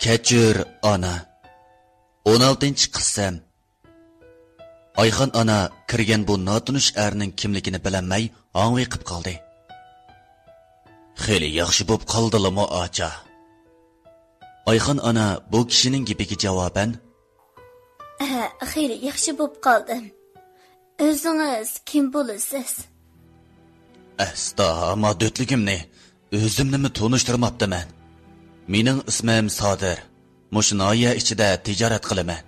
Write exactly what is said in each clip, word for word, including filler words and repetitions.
كەچۈر، ئانا. ئون ئالتىنچى قىسىم. ئايخان ئانا كىرگەن بۇ ناتونۇش ئەرنىڭ كىملىكىنى بىلەلمەي ھاڭۋېقىپ قالدى. خېلى ياخشى بوپ قالدىلىمۇ، ئاچا؟ ئايخان ئانا بۇ كىشىنىڭ گېپىگە جاۋابەن، ھە، خېلى ياخشى بوپ قالدىم. ئۆزىڭىز كىم بولىسىز؟ ئەستا، مادۆتلۈكۈمنى ئۆزۈمنىمۇ تونۇشتۇرماپتىمەن. مېنىڭ ئىسمىم سادىر. مۇشۇ ناھىيە ئىچىدە تىجارەت قىلىمەن،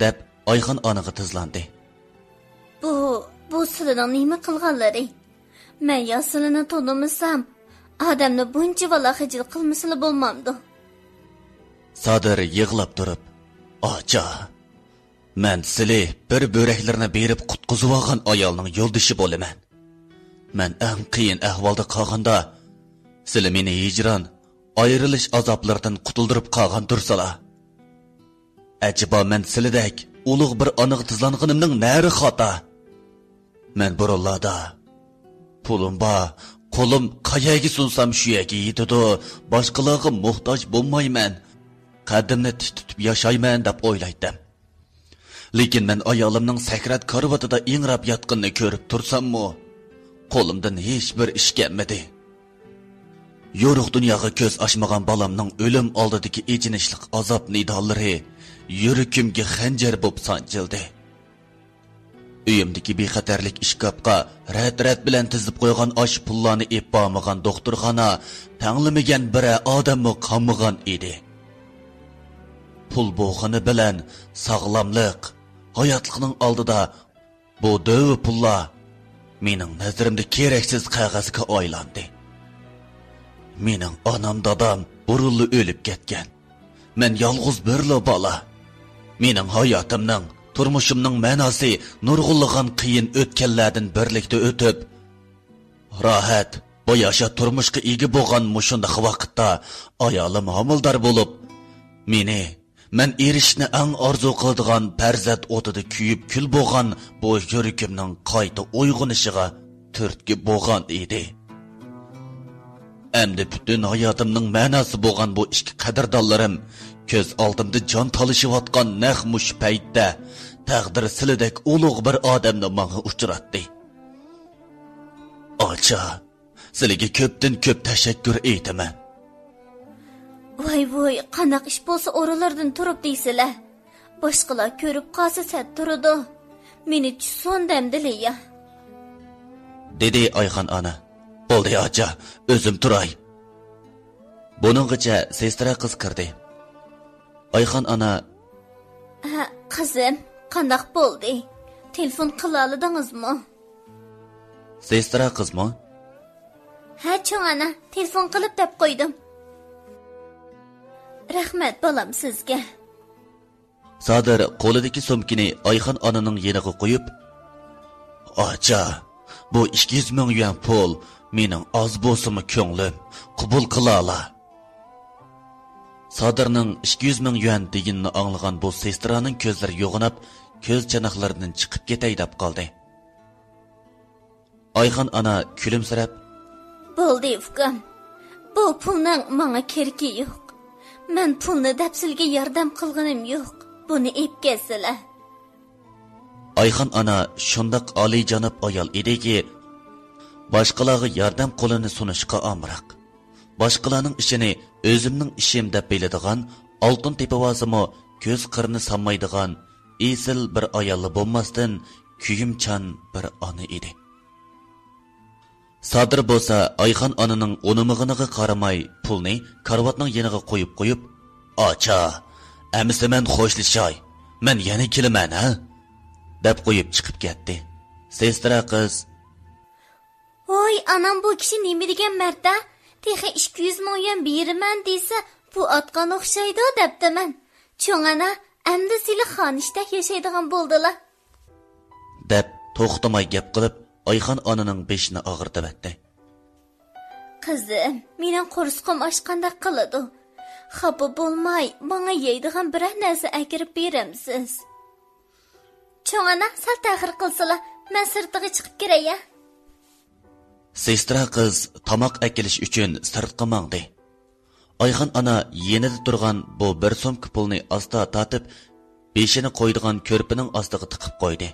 دەپ ئايخان ئانىغا تىزلاندى. بۇ، بۇ سىلىنىڭ نېمە قىلغانلىرى؟ مەن يا سىلىنى تونۇمىسام، ئادەمنى بۇنچىۋالا خىجىل قىلمىسىلا بولمامدۇ؟ سادىر يىغلاپ تۇرۇپ، ئاچا، مەن سىلى بىر بۆرەكلىرىنى بېرىپ قۇتقۇزۇۋالغان ئايالنىڭ يولدىشى بولىمەن. مەن ئەڭ قىيىن ئەھۋالدا قالغاندا، سىلى مېنى ھىجران، ئايرىلىش ئازابلىرىدىن قۇتۇلدۇرۇپ قالغان تۇرسىلا. ئەجەبا مەن سىلىدەك ئۇلۇغ بىر ئانىغا تىزلانغىنىمنىڭ نەرى خاتا؟ مەن بۇرۇنلاردا، پۇلۇم بار، قولۇم قەيەرگە سۇنسام شۇ يەرگە يېتىدۇ، باشقىلارغا موھتاج بولمايمەن، قەددىمنى تىك تۇتۇپ ياشايمەن دەپ ئويلايتتىم. لېكىن مەن ئايالىمنىڭ سەكرات كارىۋىتىدا ئىڭراپ ياتقىنىنى كۆرۈپ تۇرساممۇ، قولۇمدىن ھېچبىر ئىش كەلمىدى. يورۇق دۇنياغا كۆز ئاچمىغان بالامنىڭ ئۆلۈم ئالدىدىكى ئېچىنىشلىق ئازاب نىدالىرى يۈرىكىمگە خەنجەر بوپ سانجىلدى. ئۆيۈمدىكى بىخەتەرلىك ئىشكاپقا رەت-رەت بىلەن تىزىپ قويغان ئاشۇ پۇللارنى ئېلىپ بارمىغان دوختۇرخانا، تەڭلىمىگەن بىرەر ئادەممۇ قالمىغان ئىدى. پۇل بولغىنى بىلەن ساغلاملىق، ھاياتلىقنىڭ ئالدىدا بۇ دۆۋە پۇللار مېنىڭ نەزىرىمدە كېرەكسىز قەغەزگە ئايلاندى. مېنىڭ ئانام-دادام بۇرۇنلا ئۆلۈپ كەتكەن. مەن يالغۇز بىرلا بالا. مېنىڭ ھاياتىمنىڭ، تۇرمۇشۇمنىڭ مەناسى نۇرغۇنلىغان قىيىن ئۆتكەللەردىن بىرلىكتە ئۆتۈپ، راھەت، باياشات تۇرمۇشقا ئىگە بولغان مۇشۇنداق ۋاقىتتا ئايالىم ھامىلىدار بولۇپ، مېنى، مەن ئېرىشىشنى ئەڭ ئارزۇ قىلىدىغان پەرزەنت ئوتىدا كۆيۈپ كۈل بولغان بۇ يۈرىكىمنىڭ قايتا ئويغىنىشىغا تۈرتكە بولغان ئىدى. ئەمدى پۈتۈن ھاياتىمنىڭ مەناسى بولغان بۇ ئىككى قەدىردانلىرىم كۆز ئالدىمدا جان تالىشىۋاتقان نەق مۇشۇ پەيتتە تەقدىر سىلىدەك ئۇلۇغ بىر ئادەمنى ماڭا ئۇچراتتى. ئاچا، سىلىگە كۆپتىن كۆپ تەشەككۈر ئېيتىمەن. ۋاي ۋۇي، قانداق ئىش بولسا ئورۇنلىرىدىن تۇرۇپ دەيسىلە. باشقىلار كۆرۈپ قالسا سەت تۇرىدۇ. مېنى چۈشسۇن دەمدىلى يا. دېدى ئايخان ئانا. بولدى ئاچا، ئۆزۈم تۇراي. بۇنىڭغىچە سېسترا قىز كىردى. ئايخان ئانا. ھە، قىزىم، قانداق بولدى؟ تېلېفون قىلالىدىڭىزمۇ؟ سېسترا قىزمۇ؟ ھە، چوڭ ئانا، تېلېفون قىلىپ دەپ قويدۇم. رەھمەت، بالام، سىزگە. سادىر قولىدىكى سومكىنى ئايخان ئانىنىڭ يېنىغا قويۇپ، ئاچا، بۇ ئىككى يۈز مىڭ يۈەن پۇل مېنىڭ ئاز بولسىمۇ كۆڭلۈم، قوبۇل قىلالا. سادىرنىڭ ئىككى يۈز مىڭ يۈەن دېگىنىنى ئاڭلىغان بۇ سېسترانىڭ كۆزلىرى يوغىناپ، كۆز چاناقلىرىدىن چىقىپ كېتەي دەپ قالدى. ئايخان ئانا كۈلۈمسىرەپ، بولدى ئۇكام، بۇ پۇلنىڭ ماڭا كېرىكى يوق. مەن پۇلنى دەپ سىلگە ياردەم قىلغىنىم يوق. بۇنى ئېلىپ كەتسىلە. ئايخان ئانا شۇنداق ئالىيجاناب ئايال ئىدىكى، باشقىلارغا ياردەم قولىنى سۇنۇشقا ئامراق. باشقىلارنىڭ ئىشىنى ئۆزۈمنىڭ ئىشىم دەپ بىلىدىغان، ئالتۇن تېپىۋالسىمۇ كۆز قىرىنى سانمايدىغان، ئېسىل بىر ئاياللا بولماستىن، كۆيۈمچان بىر ئانا ئىدى. سادىر بولسا ئايخان ئانىنىڭ ئۇنىمىغىنىغا قارىماي، پۇلنى كارىۋاتنىڭ يېنىغا قويۇپ قويۇپ، ئاچا، ئەمىسە مەن خوشلىشاي، مەن يەنە كېلىمەن، ھە؟ دەپ قويۇپ چىقىپ كەتتى. سېسترا قىز، ۋوي، ئانام بۇ كىشى نېمە دېگەن مەردە؟ تېخى ئىككى يۈز مىڭ يۈەن بېرىمەن دېسە، بۇ ئاتقان ئوخشايدۇ دەپتىمەن. چوڭ ئانا، ئەمدى سىلى خانىشتەك ياشايدىغان بولدىلا. دەپ توختىماي گەپ قىلىپ، ئايخان ئانىنىڭ بېشىنى ئاغرىتىۋەتتى. قىزىم، مېنىڭ قورسىقىم ئاچقاندەك قىلىدۇ. خاپا بولماي، ماڭا يەيدىغان بىرەر نەرسە ئەكىرىپ بېرەمسىز؟ چوڭ ئانا، سەل تەخىر قىلسىلا، مەن سىرتىغا چىقىپ كىرەي يا. سېسترا قىز تاماق ئەكېلىش ئۈچۈن سىرتقا ماڭدى. ئايخان ئانا يېنىدا تۇرغان بۇ بىر سومكا پۇلنى ئاستا تارتىپ، بېشىنى قويىدىغان كۆرپىنىڭ ئاستىغا تىقىپ قويدى.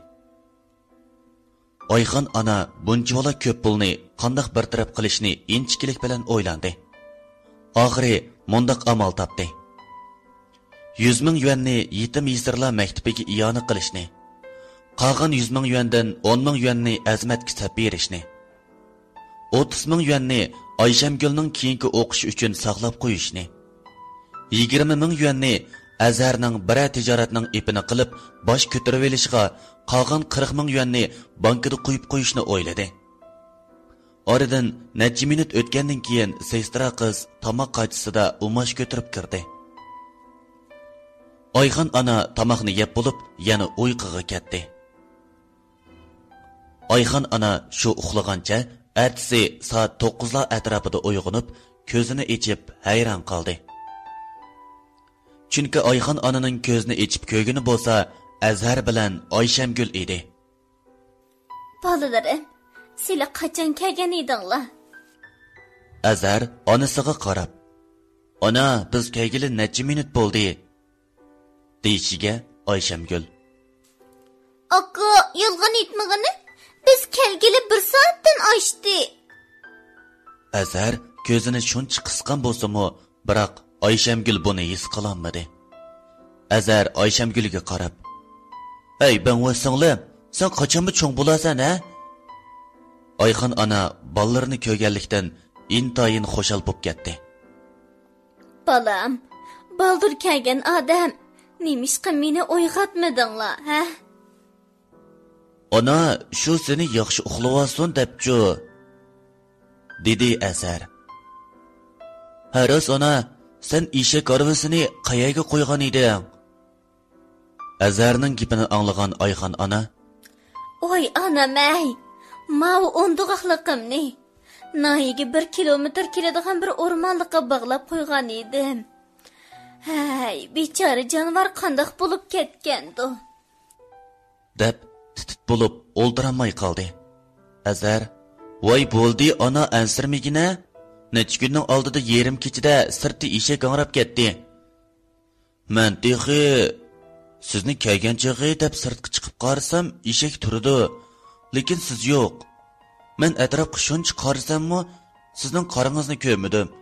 ئايخان ئانا بۇنچىۋالا كۆپ پۇلنى قانداق بىر تەرەپ قىلىشنى ئىنچىكىلىك بىلەن ئويلاندى. ئاخىرى مۇنداق ئامال تاپتى. يۈز مىڭ يۈەننى يېتىم يېسىرلار مەكتىپىگە ئىئانە قىلىشنى، قالغان يۈز مىڭ يۈەندىن ئون مىڭ يۈەننى ئەزىمەتكە سەپ بېرىشنى، ئوتتۇز مىڭ يۈەننى ئايشەمگۈلنىڭ كېيىنكى ئوقۇشى ئۈچۈن ساقلاپ قويۇشنى، يىگىرمە مىڭ يۈەننى ئەزھەرنىڭ بىرەر تىجارەتنىڭ ئېپىنى قىلىپ باش كۆتۈرۈۋېلىشىغا، قالغان قىرىق مىڭ يۈەننى بانكىدا قويۇپ قويۇشنى ئويلىدى. ئارىدىن نەچچە مىنۇت ئۆتكەندىن كېيىن سېسترا قىز تاماق قاچىسىدا ئۇماش كۆتۈرۈپ كىردى. ئايخان ئانا تاماقنى يەپ بولۇپ يەنە ئۇيقۇغا كەتتى. ئايخان ئانا شۇ ئۇخلىغانچە ئەتىسى سائەت توققۇزلار ئەتراپىدا ئويغىنىپ، كۆزىنى ئېچىپ ھەيران قالدى. چۈنكى ئايخان ئانىنىڭ كۆزىنى ئېچىپ كۆرگىنى بولسا ئەزھەر بىلەن ئايشەمگۈل ئىدى. بالىلىرىم، سىلە قاچان كەلگەن ئىدىڭلار؟ ئەزھەر ئانىسىغا قاراپ، ئانا، بىز كەلگىلى نەچچە مىنۇت بولدى، دېيىشىگە ئايشەمگۈل، ئاكا، يالغان ئېيتمىغىنە، بىز كەلگىلى بىر سائەتتىن ئاشتى. ئەزھەر كۆزىنى شۇنچە قىسقان بولسىمۇ، بىراق ئايشەمگۈل بۇنى ھېس قىلالمىدى. ئەزھەر ئايشەمگۈلگە قاراپ، ھەي، بەڭۋە سىڭلىم، سەن قاچانمۇ چوڭ بولارسەن، ھە؟ ئايخان ئانا بالىلىرىنى كۆرگەنلىكتىن ئىنتايىن خۇشال بولۇپ كەتتى. بالام، بالدۇر كەلگەن ئادەم، نېمىشقا مېنى ئويغاتمىدىڭلار، ھە؟ ئانا، شۇ سېنى ياخشى ئۇخلىۋالسۇن دەپچۇ، دېدى ئەزھەر. ھە راست ئانا، سەن ئېشەك ھارۋىسىنى قەيەرگە قويغان ئىدىڭ؟ ئەزھەرنىڭ گېپىنى ئاڭلىغان ئايخان ئانا، ۋاي ئانام-ئەي، ماۋۇ ئوندۇغاقلىقىمنى ناھىيەگە بىر كىلومېتىر كېلىدىغان بىر ئورمانلىققا باغلاپ قويغان ئىدىم. ھەي، بىچارە جانىۋار قانداق بولۇپ كەتكەندۇ؟ دەپ تىت-تىت بولۇپ ئولتۇرالماي قالدى. ئەزھەر، ۋاي بولدى ئانا، ئەنسىرىمىگىنە، نەچچە كۈننىڭ ئالدىدا يېرىم كېچىدە سىرتتا ئېشەك ھاڭراپ كەتتى. مەن تېخى سىزنى كەلگەن چېغى دەپ سىرتقا چىقىپ قارىسام، ئېشەك تۇرىدۇ، لېكىن سىز يوق. مەن ئەتراپقا شۇنچە قارىساممۇ، سىزنىڭ قارىڭىزنى كۆرمىدىم.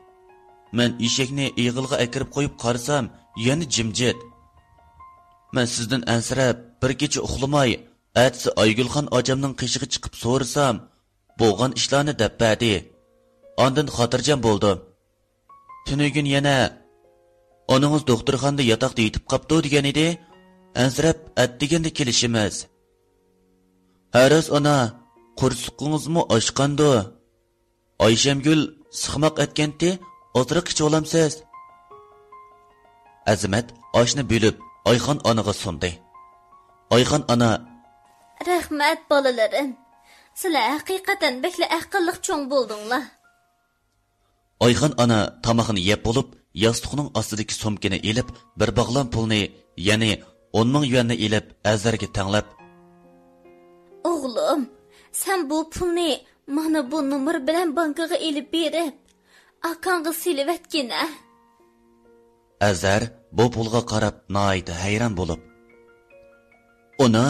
مەن ئېشەكنى ئېغىلغا ئەكىرىپ قويۇپ قارىسام، يەنە جىمجىت. مەن سىزدىن ئەنسىرەپ، بىر كېچە ئۇخلىماي، ئەتىسى ئايگۈلخان ئاچامنىڭ قېشىغا چىقىپ سورىسام، بولغان ئىشلارنى دەپ بەردى. ئاندىن خاتىرجەم بولدۇم. تۈنۈگۈن يەنە، ئانىڭىز دوختۇرخانىدا ياتاقتا يېتىپ قاپتۇ دېگەن ئىدى، ئەنسىرەپ ئەتىگەندە كېلىشىمىز. ھە راست ئانا، قورسىقىڭىزمۇ ئاچقاندۇ؟ ئايشەمگۈل سىقماق ئەتكەنتى، ئازراق ئىچىۋالامسىز؟ ئەزىمەت ئاشنى بۆلۈپ ئايخان ئانىغا سۇندى. ئايخان ئانا، رەھمەت بالىلىرىم، سىلەر ھەقىقەتەن بەكلا ئەقىللىق چوڭ بولدۇڭلار. ئايخان ئانا تاماقنى يەپ بولۇپ، ياستۇقنىڭ ئاستىدىكى سومكىنى ئېلىپ، بىر باغلام پۇلنى، يەنى ئون مىڭ يۈەننى ئېلىپ، ئەزھەرگە تەڭلەپ، ئوغلۇم، سەن بۇ پۇلنى مانا بۇ نومۇر بىلەن بانكىغا ئېلىپ بېرىپ، ئاكاڭغا سېلىۋەتكىنە. ئەزھەر بۇ پۇلغا قاراپ ناھايىتى ھەيران بولۇپ، ئانا،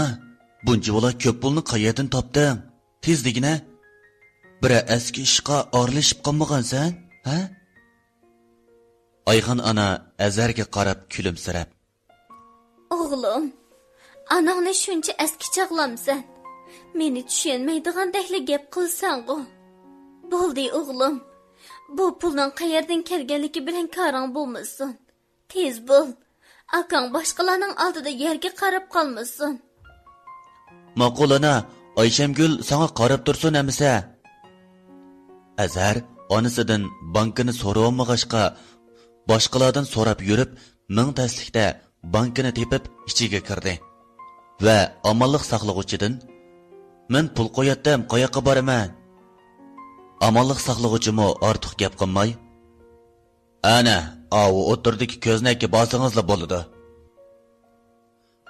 بۇنچىۋالا كۆپ پۇلنى قەيەردىن تاپتىڭ؟ تېز دېگىنە، بىرەر ئەسكى ئىشقا ئارىلىشىپ قالمىغانسەن، ھە؟ ئايخان ئانا ئەزھەرگە قاراپ كۈلۈمسىرەپ، ئوغلۇم، ئاناڭنى شۇنچە ئەسكى چاغلامسەن؟ مېنى چۈشەنمەيدىغاندەكلا گەپ قىلىسەنغۇ؟ بولدى ئوغلۇم، بۇ پۇلنىڭ قەيەردىن كەلگەنلىكى بىلەن كارىڭ بولمىسۇن. تېز بول، ئاكاڭ باشقىلارنىڭ ئالدىدا يەرگە قاراپ قالمىسۇن. ماقۇل ئانا، ئايشەمگۈل ساڭا قاراپ تۇرسۇن ئەمىسە. ئەزھەر ئانىسىدىن بانكىنى سورىۋالمىغاچقا، باشقىلاردىن سوراپ يۈرۈپ، مىڭ تەسلىكتە بانكىنى تېپىپ ئىچىگە كىردى ۋە ئامانلىق ساقلىغۇچىدىن، مەن پۇل قوياتتىم، قاياققا بارىمەن؟ ئامانلىق ساقلىغۇچىمۇ ئارتۇق گەپ قىلماي، ئەنە، ئاۋۇ ئوتتۇرىدىكى كۆزنەككە بارسىڭىزلا بولىدۇ.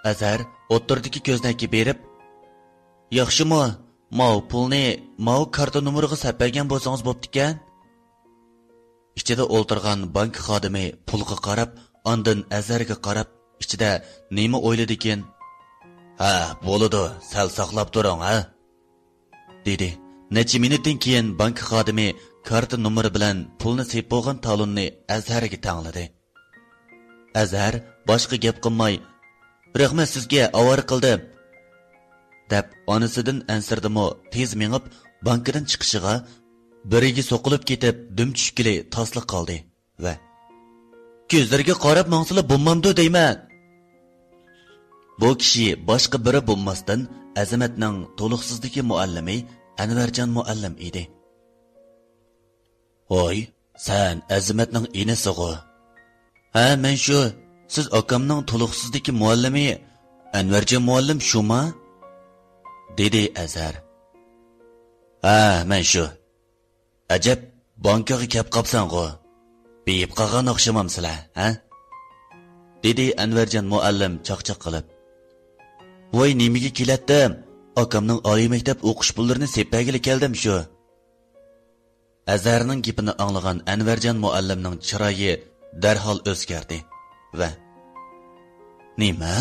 ئەزھەر ئوتتۇرىدىكى كۆزنەككە بېرىپ، ياخشىمۇ، ماۋۇ پۇلنى ماۋۇ كارتا نومۇرىغا سەپ بەرگەن بولسىڭىز بوپتىكەن. ئىچىدە ئولتۇرغان بانكا خادىمى پۇلغا قاراپ، ئاندىن ئەزھەرگە قاراپ، ئىچىدە نېمە ئويلىدىكىن؟ «ھە، بولىدۇ، سەل ساقلاپ تۇرۇڭ، ھە؟» دېدى. نەچچە مىنۇتتىن كېيىن بانكا خادىمى كارتا نومۇرى بىلەن پۇلنى سېلىپ بولغان تالوننى ئەزھەرگە تەڭلىدى. ئەزھەر باشقا گەپ قىلماي، «رەھمەت سىزگە، ئاۋارە قىلدىم» دەپ، ئانىسىدىن ئەنسىرىدىمۇ، تېز مېڭىپ، بانكىدىن چىقىشىغا، بىرىگە سوقۇلۇپ كېتىپ، دۈم چۈشكىلى تاسلا قالدى ۋە «كۆزلىرىگە قاراپ ماڭسىلا بولمامدۇ دەيمەن!» بۇ كىشى باشقا بىرى بولماستىن، ئەزىمەتنىڭ تولۇقسىزدىكى مۇئەللىمى ئەنۋەرجان مۇئەللىم ئىدى. «ھوي، سەن ئەزىمەتنىڭ ئىنىسىغۇ؟» «ھە، مەن شۇ. سىز ئاكامنىڭ تولۇقسىزدىكى مۇئەللىمى ئەنۋەرجان مۇئەللىم شۇما؟» دېدى ئەزھەر. «ھە، مەن شۇ. ئەجەب، بانكىغا كەپ قاپسەنغۇ؟ بېيىپ قالغان ئوخشىمامسىلە، ھە؟» دېدى ئەنۋەرجان مۇئەللىم چاقچاق قىلىپ. «ۋاي، نېمىگە كېلەتتىم؟ ئاكامنىڭ ئالىي مەكتەپ ئوقۇش پۇللىرىنى سېلىپ بەرگىلى كەلدىم شۇ.» ئەزھەرنىڭ گېپىنى ئاڭلىغان ئەنۋەرجان مۇئەللىمنىڭ چىرايى دەرھال ئۆزگەردى ۋە «نېمە؟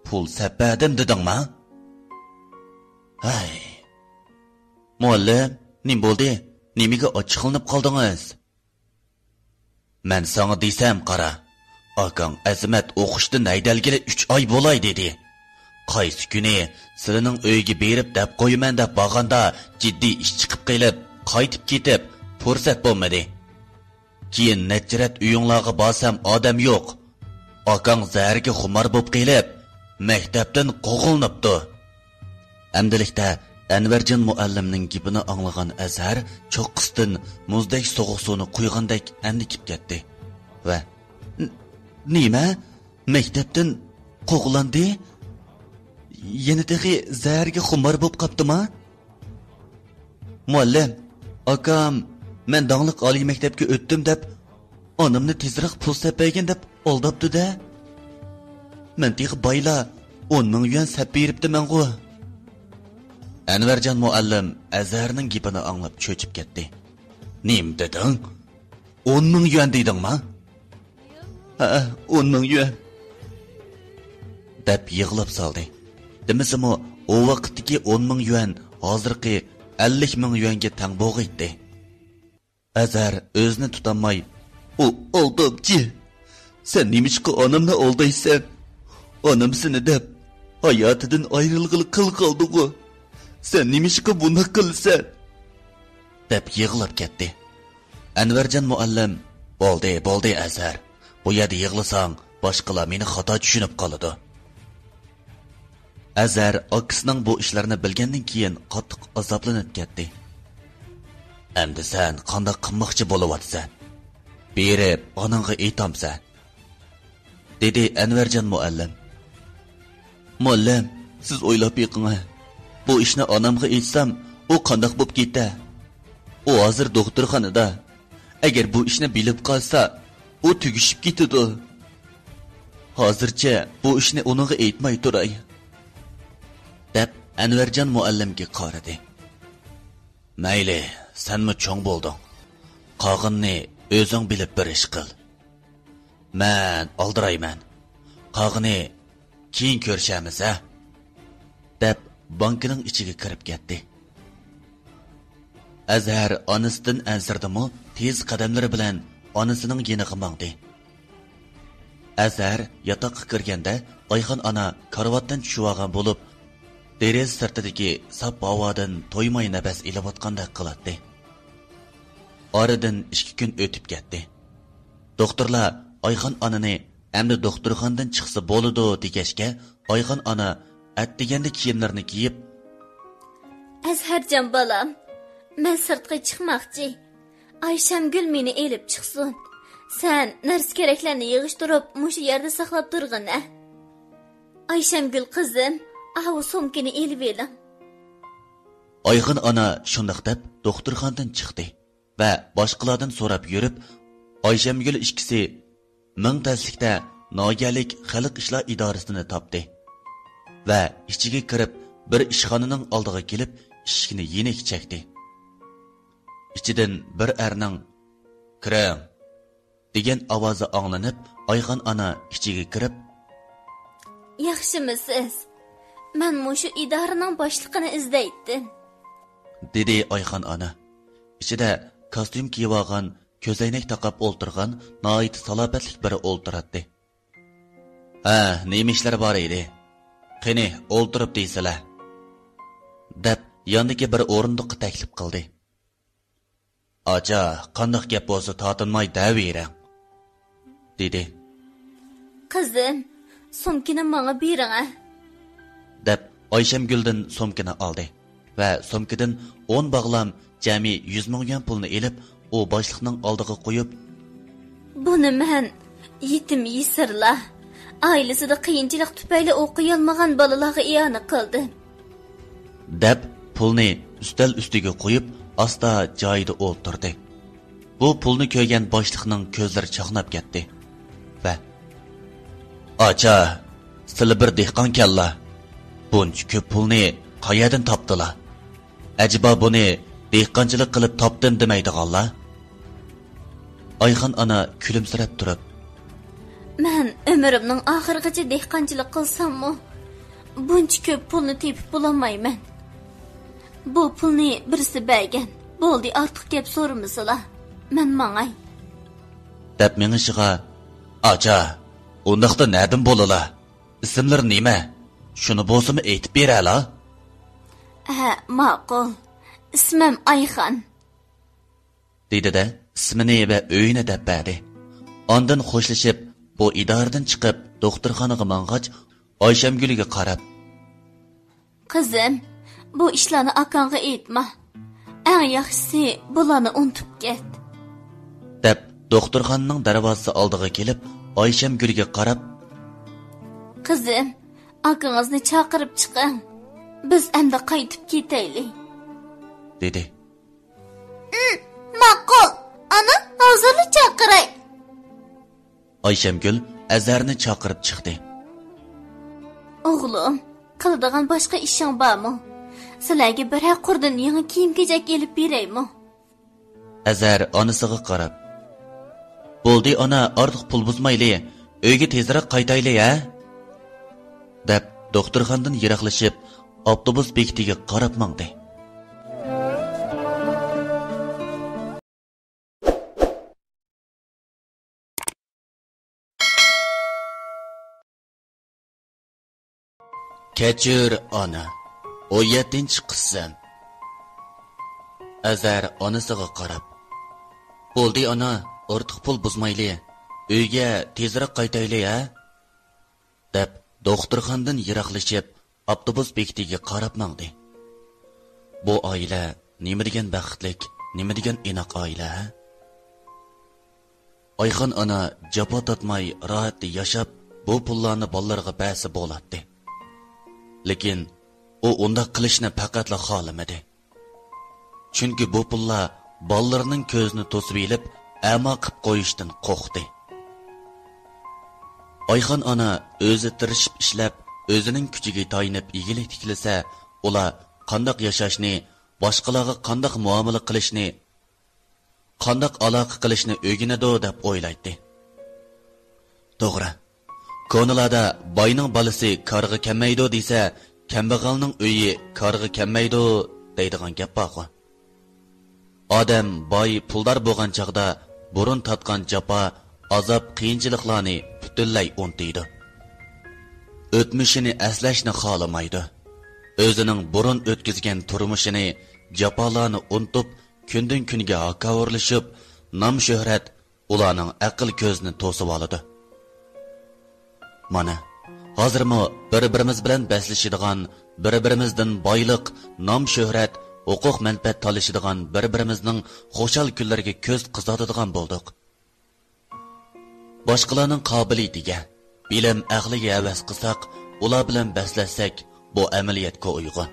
پۇل سەپ بەردىم دېدىڭما؟ ھەي! مۇئەللىم، نېمە بولدى؟ نېمىگە ئاچچىقلىنىپ قالدىڭىز؟» «مەن ساڭا دېسەم قارا، ئاكاڭ ئەزىمەت ئوقۇشتىن ھەيدەلگىلى ئۈچ ئاي بولاي دېدى. قايسى كۈنى سىلىنىڭ ئۆيىگە بېرىپ دەپ قويىمەن دەپ بارغاندا، جىددىي ئىش چىقىپ قېلىپ، قايتىپ كېتىپ، پۇرسەت بولمىدى. كېيىن نەچچە رەت ئۆيۈڭلارغا بارسام ئادەم يوق. ئاكاڭ زەھەرگە خۇمار بوپ قېلىپ، مەكتەپتىن قوغلىنىپتۇ.» ئەمدىلىكتە ئەنۋەرجان مۇئەللىمنىڭ گېپىنى ئاڭلىغان ئەزھەر چوققىسىدىن مۇزدەك سوغۇق سۇنى قۇيغاندەك ئەندىكىپ كەتتى ۋە «ن-، نېمە؟ مەكتەپتىن قوغلاندى؟ يەنە تېخى زەھەرگە خۇمار بوپ قاپتىما؟» «مۇئەللىم، ئاكام مەن داڭلىق ئالىي مەكتەپكە ئۆتتۈم دەپ، ئانامنى تېزراق پۇل سەپ بەرگىن دەپ ئالداپتۇ-دە. مەن تېخى بايلا ئون مىڭ يۈەن سەپ بېرىپتىمەنغۇ.» ئەنۋەرجان مۇئەللىم ئەزھەرنىڭ گېپىنى ئاڭلاپ چۆچۈپ كەتتى. «نېمە دېدىڭ؟ ئون مىڭ يۈەن دېدىڭما؟» «ھە، ئون مىڭ يۈەن» دەپ يىغلاپ سالدى. دېمىسىمۇ، ئۇ ۋاقىتتىكى ئون مىڭ يۈەن ھازىرقى ئەللىك مىڭ يۈەنگە تەڭ بولغىيتتى. ئەزھەر ئۆزىنى تۇتالماي، «ئۇ ئالدامچى! سەن نېمىشقا ئانامنى ئالدايسەن؟ ئانام سېنى دەپ ھاياتىدىن ئايرىلغىلى قىل قالدىغۇ. سەن نېمىشقا بۇنداق قىلىسەن؟» دەپ يىغلاپ كەتتى. ئەنۋەرجان مۇئەللىم، «بولدى، بولدى، ئەزھەر. بۇ يەردە يىغلىساڭ، باشقىلار مېنى خاتا چۈشىنىپ قالىدۇ.» ئەزھەر ئاكىسىنىڭ بۇ ئىشلارنى بىلگەندىن كېيىن قاتتىق ئازابلىنىپ كەتتى. «ئەمدى سەن قانداق قىلماقچى بولۇۋاتىسەن؟ بېرىپ ئاناڭغا ئېيتامسەن؟» دېدى ئەنۋەرجان مۇئەللىم. «مۇئەللىم، سىز ئويلاپ بېقىڭە. بۇ ئىشنى ئانامغا ئېيتسام، ئۇ قانداق بوپ كېتە؟ ئۇ ھازىر دوختۇرخانىدا. ئەگەر بۇ ئىشنى بىلىپ قالسا، ئۇ تۈگىشىپ كېتىدۇ. ھازىرچە بۇ ئىشنى ئۇنىڭغا ئېيتماي تۇراي.» دەپ ئەنۋەرجان مۇئەللىمگە قارىدى. «مەيلى، سەنمۇ چوڭ بولدۇڭ. قالغىنىنى ئۆزۈڭ بىلىپ بىر ئىش قىل. مەن ئالدىرايمەن. قالغىنى كېيىن كۆرۈشەرمىز، ھە؟» دەپ بانكىنىڭ ئىچىگە كىرىپ كەتتى. ئەزھەر ئانىسىدىن ئەنسىرىدىمۇ، تېز قەدەملىرى بىلەن ئانىسىنىڭ يېنىغا ماڭدى. ئەزھەر ياتاققا كىرگەندە، ئايخان ئانا كارىۋاتتىن چۈشۈۋالغان بولۇپ، دېرىزە سىرتىدىكى ساپ ھاۋادىن تويماي نەپەس ئېلىۋاتقاندەك قىلاتتى. ئارىدىن ئىككى كۈن ئۆتۈپ كەتتى. دوختۇرلار ئايخان ئانىنى «ئەمدى دوختۇرخانىدىن چىقسا بولىدۇ» دېگەچكە، ئايخان ئانا ئەتىگەندە كىيىملىرىنى كىيىپ، «ئەزھەرجان بالام، مەن سىرتقا چىقماقچى. ئايشەمگۈل مېنى ئېلىپ چىقسۇن. سەن نەرسە-كېرەكلەرنى يىغىشتۇرۇپ، مۇشۇ يەردە ساقلاپ تۇرغىنە. ئايشەمگۈل قىزىم، ئاۋۇ سومكىنى ئېلىۋېلىڭ.» ئايخان ئانا شۇنداق دەپ دوختۇرخانىدىن چىقتى ۋە باشقىلاردىن سوراپ يۈرۈپ، ئايشەمگۈل ئىككىسى مىڭ تەسلىكتە ناھىيەلىك خەلق ئىشلار ئىدارىسىنى تاپتى ۋە ئىچىگە كىرىپ، بىر ئىشخانىنىڭ ئالدىغا كېلىپ، ئىشىكنى يېنىك چەكتى. ئىچىدىن بىر ئەرنىڭ «كىرىڭ!» دېگەن ئاۋازى ئاڭلىنىپ، ئايخان ئانا ئىچىگە كىرىپ، «ياخشىمۇسىز؟ مەن مۇشۇ ئىدارىنىڭ باشلىقىنى ئىزدەيتتىم.» دېدى ئايخان ئانا. ئىچىدە كاستيۇم كىيىۋالغان، كۆزەينەك تاقاپ ئولتۇرغان ناھايىتى سالاپەتلىك بىرى ئولتۇراتتى. «ھە، نېمە ئىشلار بار ئىدى؟ قېنى، ئولتۇرۇپ دېيىسىلە.» دەپ، ياندىكى بىر ئورۇندۇققا تەكلىپ قىلدى. «ئاچا، قانداق گەپ بولسا تارتىنماي دەۋېرىڭ.» دېدى. «قىزىم، سومكىنى ماڭا بېرىڭە.» دەپ، ئايشەمگۈلدىن سومكىنى ئالدى ۋە سومكىدىن ئون باغلام جەمئىي يۈز مىڭ يۈەن پۇلنى ئېلىپ، ئۇ باشلىقنىڭ ئالدىغا قويۇپ، «بۇنى مەن يېتىم يېسىرلار، ئائىلىسىدە قىيىنچىلىق تۈپەيلى ئوقۇيالمىغان بالىلارغا ئىئانە قىلدىم.» دەپ، پۇلنى ئۈستەل ئۈستىگە قويۇپ، ئاستا جايىدا ئولتۇردى. بۇ پۇلنى كۆرگەن باشلىقنىڭ كۆزلىرى چاقناپ كەتتى ۋە، «ئاچا، سىلە بىر دېھقانكەنلا، بۇنچە كۆپ پۇلنى قەيەردىن تاپتىلا؟ ئەجەبا بۇنى دېھقانچىلىق قىلىپ تاپتىم دېمەيدىغانلا؟» ئايخان ئانا كۈلۈمسىرەپ تۇرۇپ، «مەن ئۆمرۈمنىڭ ئاخىرىغىچە دېھقانچىلىق قىلساممۇ، بۇنچە كۆپ پۇلنى تېپىپ بولالمايمەن. بۇ پۇلنى بىرسى بەرگەن. بولدى، ئارتۇق گەپ سورىمىسىلا، مەن ماڭاي.» دەپ مېڭىشىغا، «ئاچا، ئۇنداقتا نەدىن بولىلا؟ ئىسىملىرى نېمە؟ شۇنى بولسىمۇ ئېيتىپ بېرەلا.» «ھە، ماقۇل. ئىسمىم ئايخان.» دېدى-دە، ئىسمىنى ۋە ئۆيىنى دەپ بەردى. ئاندىن خوشلىشىپ، بۇ ئىدارىدىن چىقىپ، دوختۇرخانىغا ماڭغاچ، ئايشەمگۈلگە قاراپ، «قىزىم، بۇ ئىشلارنى ئاكاڭغا ئېيتما. ئەڭ ياخشىسى، بۇلارنى ئۇنتۇپ كەت.» دەپ، دوختۇرخانىنىڭ دەرۋازىسى ئالدىغا كېلىپ، ئايشەمگۈلگە قاراپ، «قىزىم، ئاكىڭىزنى چاقىرىپ چىقىڭ. بىز ئەمدى قايتىپ كېتەيلى.» دېدى. «ئىم، ماقۇل. ئانا، ھازىرلا چاقىراي.» ئايشەمگۈل ئەزھەرنى چاقىرىپ چىقتى. «ئوغلۇم، قىلىدىغان باشقا ئىشىڭ بارمۇ؟ سىلەرگە بىرەر قۇردىن يېڭى كىيىم-كېچەك ئېلىپ بېرەيمۇ؟» ئەزھەر ئانىسىغا قاراپ، «بولدى ئانا، ئارتۇق پۇل بۇزمايلى، ئۆيگە تېزرەك قايتايلى ھە!» دەپ، دوختۇرخانىدىن يىراقلىشىپ، ئاپتوبۇس بېكىتىگە قاراپ ماڭدى. كەچۈر ئانا، ئون يەتتىنچى قىسىم. ئەزھەر ئانىسىغا قاراپ، بولدى ئانا، ئارتۇق پۇل بۇزمايلى، ئۆيگە تېزرەك قايتايلى ھە؟ دەپ، دوختۇرخانىدىن يىراقلىشىپ، ئاپتوبۇس بېكىتىگە قاراپ ماڭدى. بۇ ئائىلە نېمە دېگەن بەختلىك، نېمە دېگەن ئىناق ئائىلە ھە؟ ئايخان ئانا جاپا تارتماي راھەتتە ياشاپ، بۇ پۇللارنى بالىلىرىغا بەرسە بولاتتى. لېكىن ئۇ ئۇنداق قىلىشنى پەقەتلا خالىمىدى. چۈنكى بۇ پۇللار بالىلىرىنىڭ كۆزىنى توسۇۋېلىپ، ئەما قىپ قويۇشتىن قورقتى. ئايخان ئانا ئۆزى تىرىشىپ ئىشلەپ، ئۆزىنىڭ كۈچىگە تايىنىپ ئىگىلىك تىكلىسە، ئۇلار قانداق ياشاشنى، باشقىلارغا قانداق مۇئامىلە قىلىشنى، قانداق ئالاقە قىلىشنى ئۆگىنىدۇ دەپ ئويلايتتى. توغرا، كونىلاردا «باينىڭ بالىسى كارغا كەلمەيدۇ» دېسە، «كەمبەغەلنىڭ ئۆيى كارغا كەلمەيدۇ» دەيدىغان گەپ بارغۇ. ئادەم باي، پۇلدار بولغان چاغدا بۇرۇن تارتقان جاپا، ئازاب، قىيىنچىلىقلارنى پۈتۈنلەي ئۇنتۇيدۇ. ئۆتمۈشىنى ئەسلەشنى خالىمايدۇ. ئۆزىنىڭ بۇرۇن ئۆتكۈزگەن تۇرمۇشىنى، جاپالارنى ئۇنتۇپ، كۈندىن-كۈنگە ھاكاۋۇرلىشىپ، نام-شۆھرەت ئۇلارنىڭ ئەقىل كۆزىنى توسۇۋالىدۇ. مانا، ھازىرمۇ بىر-بىرىمىز بىلەن بەسلىشىدىغان، بىر-بىرىمىزدىن بايلىق، نام-شۆھرەت، ھوقۇق-مەنپەئەت تالىشىدىغان بىر-بىرىمىزنىڭ خۇشال كۈنلىرىگە كۆز قىزارتىدىغان بولدۇق. باشقىلارنىڭ قابىلىيىتىگە، بىلىم ئەقلىگە ھەۋەس قىلساق، ئۇلار بىلەن بەسلەشسەك، بۇ ئەمەلىيەتكە ئۇيغۇن.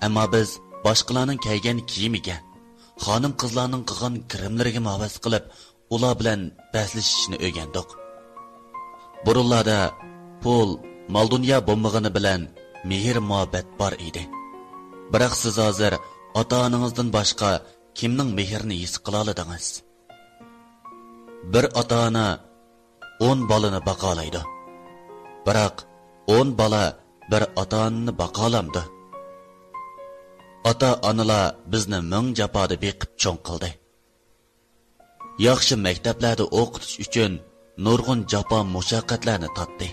ئەمما بىز باشقىلارنىڭ كىيگەن كىيىمىگە، خانىم-قىزلارنىڭ قىلغان گىرىملىرىگىمۇ ھەۋەس قىلىپ، ئۇلار بىلەن بەسلىشىشنى ئۆگەندۇق. بۇرۇنلاردا پۇل، مال-دۇنيا بولمىغىنى بىلەن مېھىر-مۇھەببەت بار ئىدى. بىراق سىز ھازىر ئاتا-ئانىڭىزدىن باشقا كىمنىڭ مېھرىنى ھېس قىلالىدىڭىز؟ بىر ئاتا-ئانا ئون بالىنى باقالايدۇ. بىراق ئون بالا بىر ئاتا-ئانىنى باقالامدۇ؟ ئاتا-ئانىلار بىزنى مىڭ جاپادا بېقىپ چوڭ قىلدى. ياخشى مەكتەپلەردە ئوقۇتۇش ئۈچۈن نۇرغۇن جاپا مۇشەققەتلەرنى تارتتى.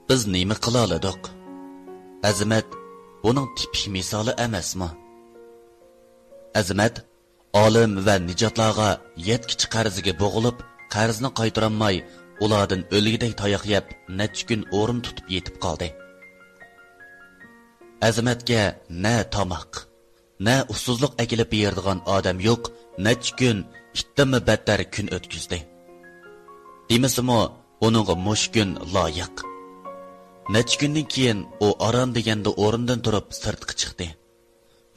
بىز نېمە قىلالىدۇق؟ ئەزىمەت بۇنىڭ تىپىك مىسالى ئەمەسمۇ؟ ئەزىمەت ئالىم ۋە نىجاتلارغا يەتكۈچە قەرزىگە بوغۇلۇپ، قەرزنى قايتۇرالماي، ئۇلاردىن ئۆلگۈدەك تاياق يەپ، نەچچە كۈن ئورۇن تۇتۇپ يېتىپ قالدى. ئەزىمەتكە نە تاماق، نە ئۇسسۇزلۇق ئەكېلىپ بېرىدىغان ئادەم يوق، نەچچە كۈن ئىتتىنمۇ بەتتەر كۈن ئۆتكۈزدى. دېمىسىمۇ، ئۇنىڭغا مۇشۇ كۈن لايىق. نەچچە كۈندىن كېيىن ئۇ ئاران دېگەندە ئورنىدىن تۇرۇپ سىرتقا چىقتى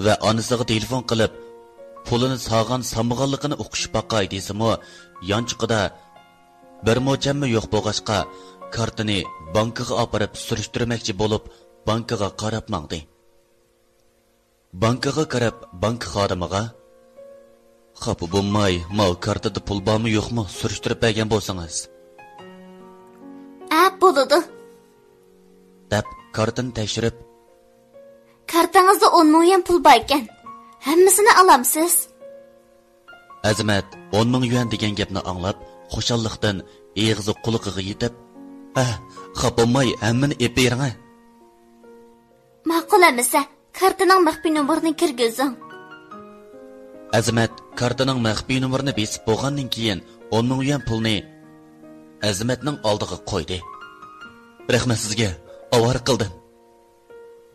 ۋە ئانىسىغا تېلېفون قىلىپ، پۇلىنى سالغان سالمىغانلىقىنى ئۇقۇشۇپ باقاي دېسىمۇ، يانچۇقىدا بىر موچەنمۇ يوق بولغاچقا، كارتىنى بانكىغا ئاپىرىپ سۈرۈشتۈرمەكچى بولۇپ، بانكىغا قاراپ ماڭدى. بانكىغا كىرىپ، بانكا خادىمىغا، «خاپا بولماي، ماۋۇ كارتىدا پۇل بارمۇ يوقمۇ، سۈرۈشتۈرۈپ بەرگەن بولسىڭىز.» «ئە، بولىدۇ.» دەپ، كارتىنى تەكشۈرۈپ، «كارتىڭىزدا ئون مىڭ يۈەن پۇل بار ئىكەن. ھەممىسىنى ئالامسىز.» ئەزىمەت ئون مىڭ يۈەن دېگەن گەپنى ئاڭلاپ، خۇشاللىقتىن ئېغىزى قۇلىقىغا يېتىپ، «ھە، خاپا بولماي، ھەممىنى ئېلىپ بېرىڭە.» «ماقۇل ئەمىسە، كارتىنىڭ مەخپىي نومۇرىنى كىرگۈزۈڭ.» ئەزىمەت كارتىنىڭ مەخپىي نومۇرىنى بېسىپ بولغاندىن كېيىن، ئون مىڭ يۈەن پۇلنى ئەزىمەتنىڭ ئالدىغا قويدى. «رەھمەت سىزگە، ئاۋارە قىلدىم.»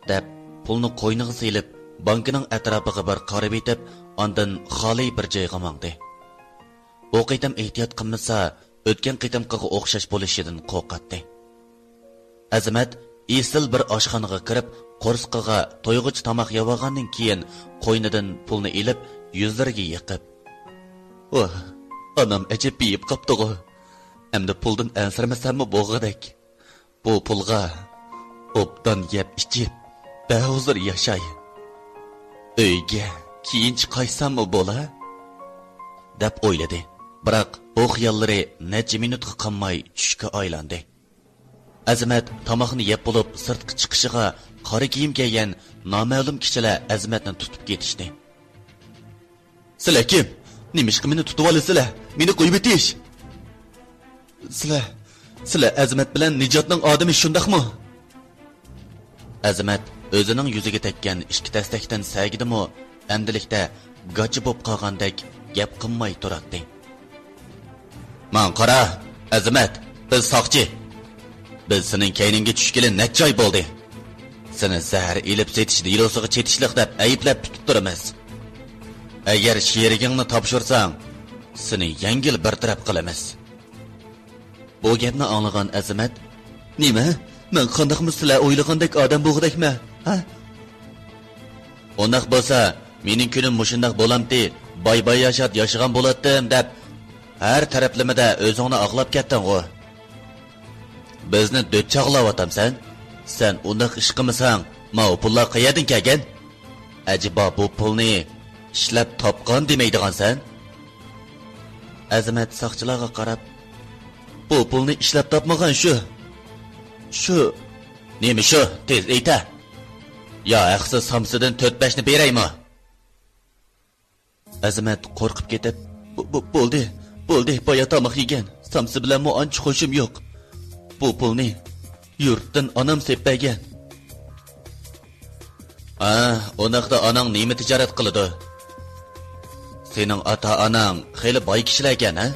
دەپ، پۇلنى قوينىغا سېلىپ، بانكىنىڭ ئەتراپىغا بىر قارىۋېتىپ، ئاندىن خالىي بىر جايغا ماڭدى. بۇ قېتىم ئېھتىيات قىلمىسا، ئۆتكەن قېتىمقىغا ئوخشاش بولۇشىدىن قورقاتتى. ئەزىمەت ئېسىل بىر ئاشخانىغا كىرىپ، قورسىقىغا تويغۇچە تاماق يەۋالغاندىن كېيىن، قوينىدىن پۇلنى ئېلىپ، يۈزلىرىگە يېقىپ، «ۋاھ، ئانام ئەجەب بېيىپ قاپتىغۇ. ئەمدى پۇلدىن ئەنسىرىمىسەممۇ بولغۇدەك. بۇ پۇلغا ئوبدان يەپ ئىچىپ، بەھۇزۇر ياشاي. ئۆيگە كېيىنچە قايتساممۇ بولا؟» دەپ ئويلىدى. بىراق بۇ خىياللىرى نەچچە مىنۇتقا قالماي چۈشكە ئايلاندى. ئەزىمەت تاماقنى يەپ بولۇپ سىرتقا چىقىشىغا، قارا كىيىم كىيگەن نامەلۇم كىشىلەر ئەزىمەتنى تۇتۇپ كېتىشتى. «سىلەر كىم؟ نېمىشقا مېنى تۇتۇۋالىسىلەر؟ مېنى قويۇۋېتىش!» «سىلەر، سىلەر ئەزىمەت بىلەن نىجاتنىڭ ئادىمى، شۇنداقمۇ؟» ئەزىمەت ئۆزىنىڭ يۈزىگە تەگكەن ئىككى تەستەكتىن سەگىدىمۇ، ئەمدىلىكتە گاچا بوپ قالغاندەك گەپ قىلماي تۇراتتى. «ماڭا قارا، ئەزىمەت، بىز ساقچى. بىز سېنىڭ كەينىڭگە چۈشكىلى نەچچە ئاي بولدى. سېنى زەھەر ئېلىپ سېتىش دېلوسىغا چېتىشلىق دەپ ئەيىبلەپ تۇتۇپ تۇرىمىز. ئەگەر شېرىكىڭنى تاپشۇرساڭ، سېنى يەڭگىل بىر تەرەپ قىلىمىز.» بۇ گەپنى ئاڭلىغان ئەزىمەت، «نېمە؟ مەن قانداقمۇ سىلەر ئويلىغاندەك ئادەم بولغۇدەكمەن، ھە؟ ئۇنداق بولسا، مېنىڭ كۈنۈم مۇشۇنداق بولامتى، باي-باياشات ياشىغان بولاتتىم دەپ، ھەر تەرەپلىمىدە ئۆزۈڭنى ئاقلاپ كەتتىڭغۇ. بىزنى دۆت چاغلاۋاتامسەن؟ سەن ئۇنداق ئىش قىلمىساڭ، ماۋۇ پۇللار قەيەردىن كەلگەن؟ ئەجەبا بۇ پۇلنى ئىشلەپ تاپقان دېمەيدىغانسەن؟» ئەزىمەت ساقچىلارغا قاراپ، «بۇ پۇلنى ئىشلەپ تاپمىغان شۇ. شۇ.» «نېمە شۇ؟ تېز ئېيتە! يا ھەقسىز سامسىدىن تۆت بەشنى بېرەيمۇ؟» ئەزىمەت قورقۇپ كېتىپ، «بۇ، بۇ، بولدى، بولدى، بايا تاماق يېگەن، سامسا بىلەنمۇ ئانچە خۇشۇم يوق. بۇ پۇلنى يۇرتتىن ئانام سېلىپ بەرگەن.» «ھە، ئۇنداقتا ئاناڭ نېمە تىجارەت قىلىدۇ؟ سېنىڭ ئاتا-ئاناڭ خېلى باي كىشىلەركەن، ھە؟»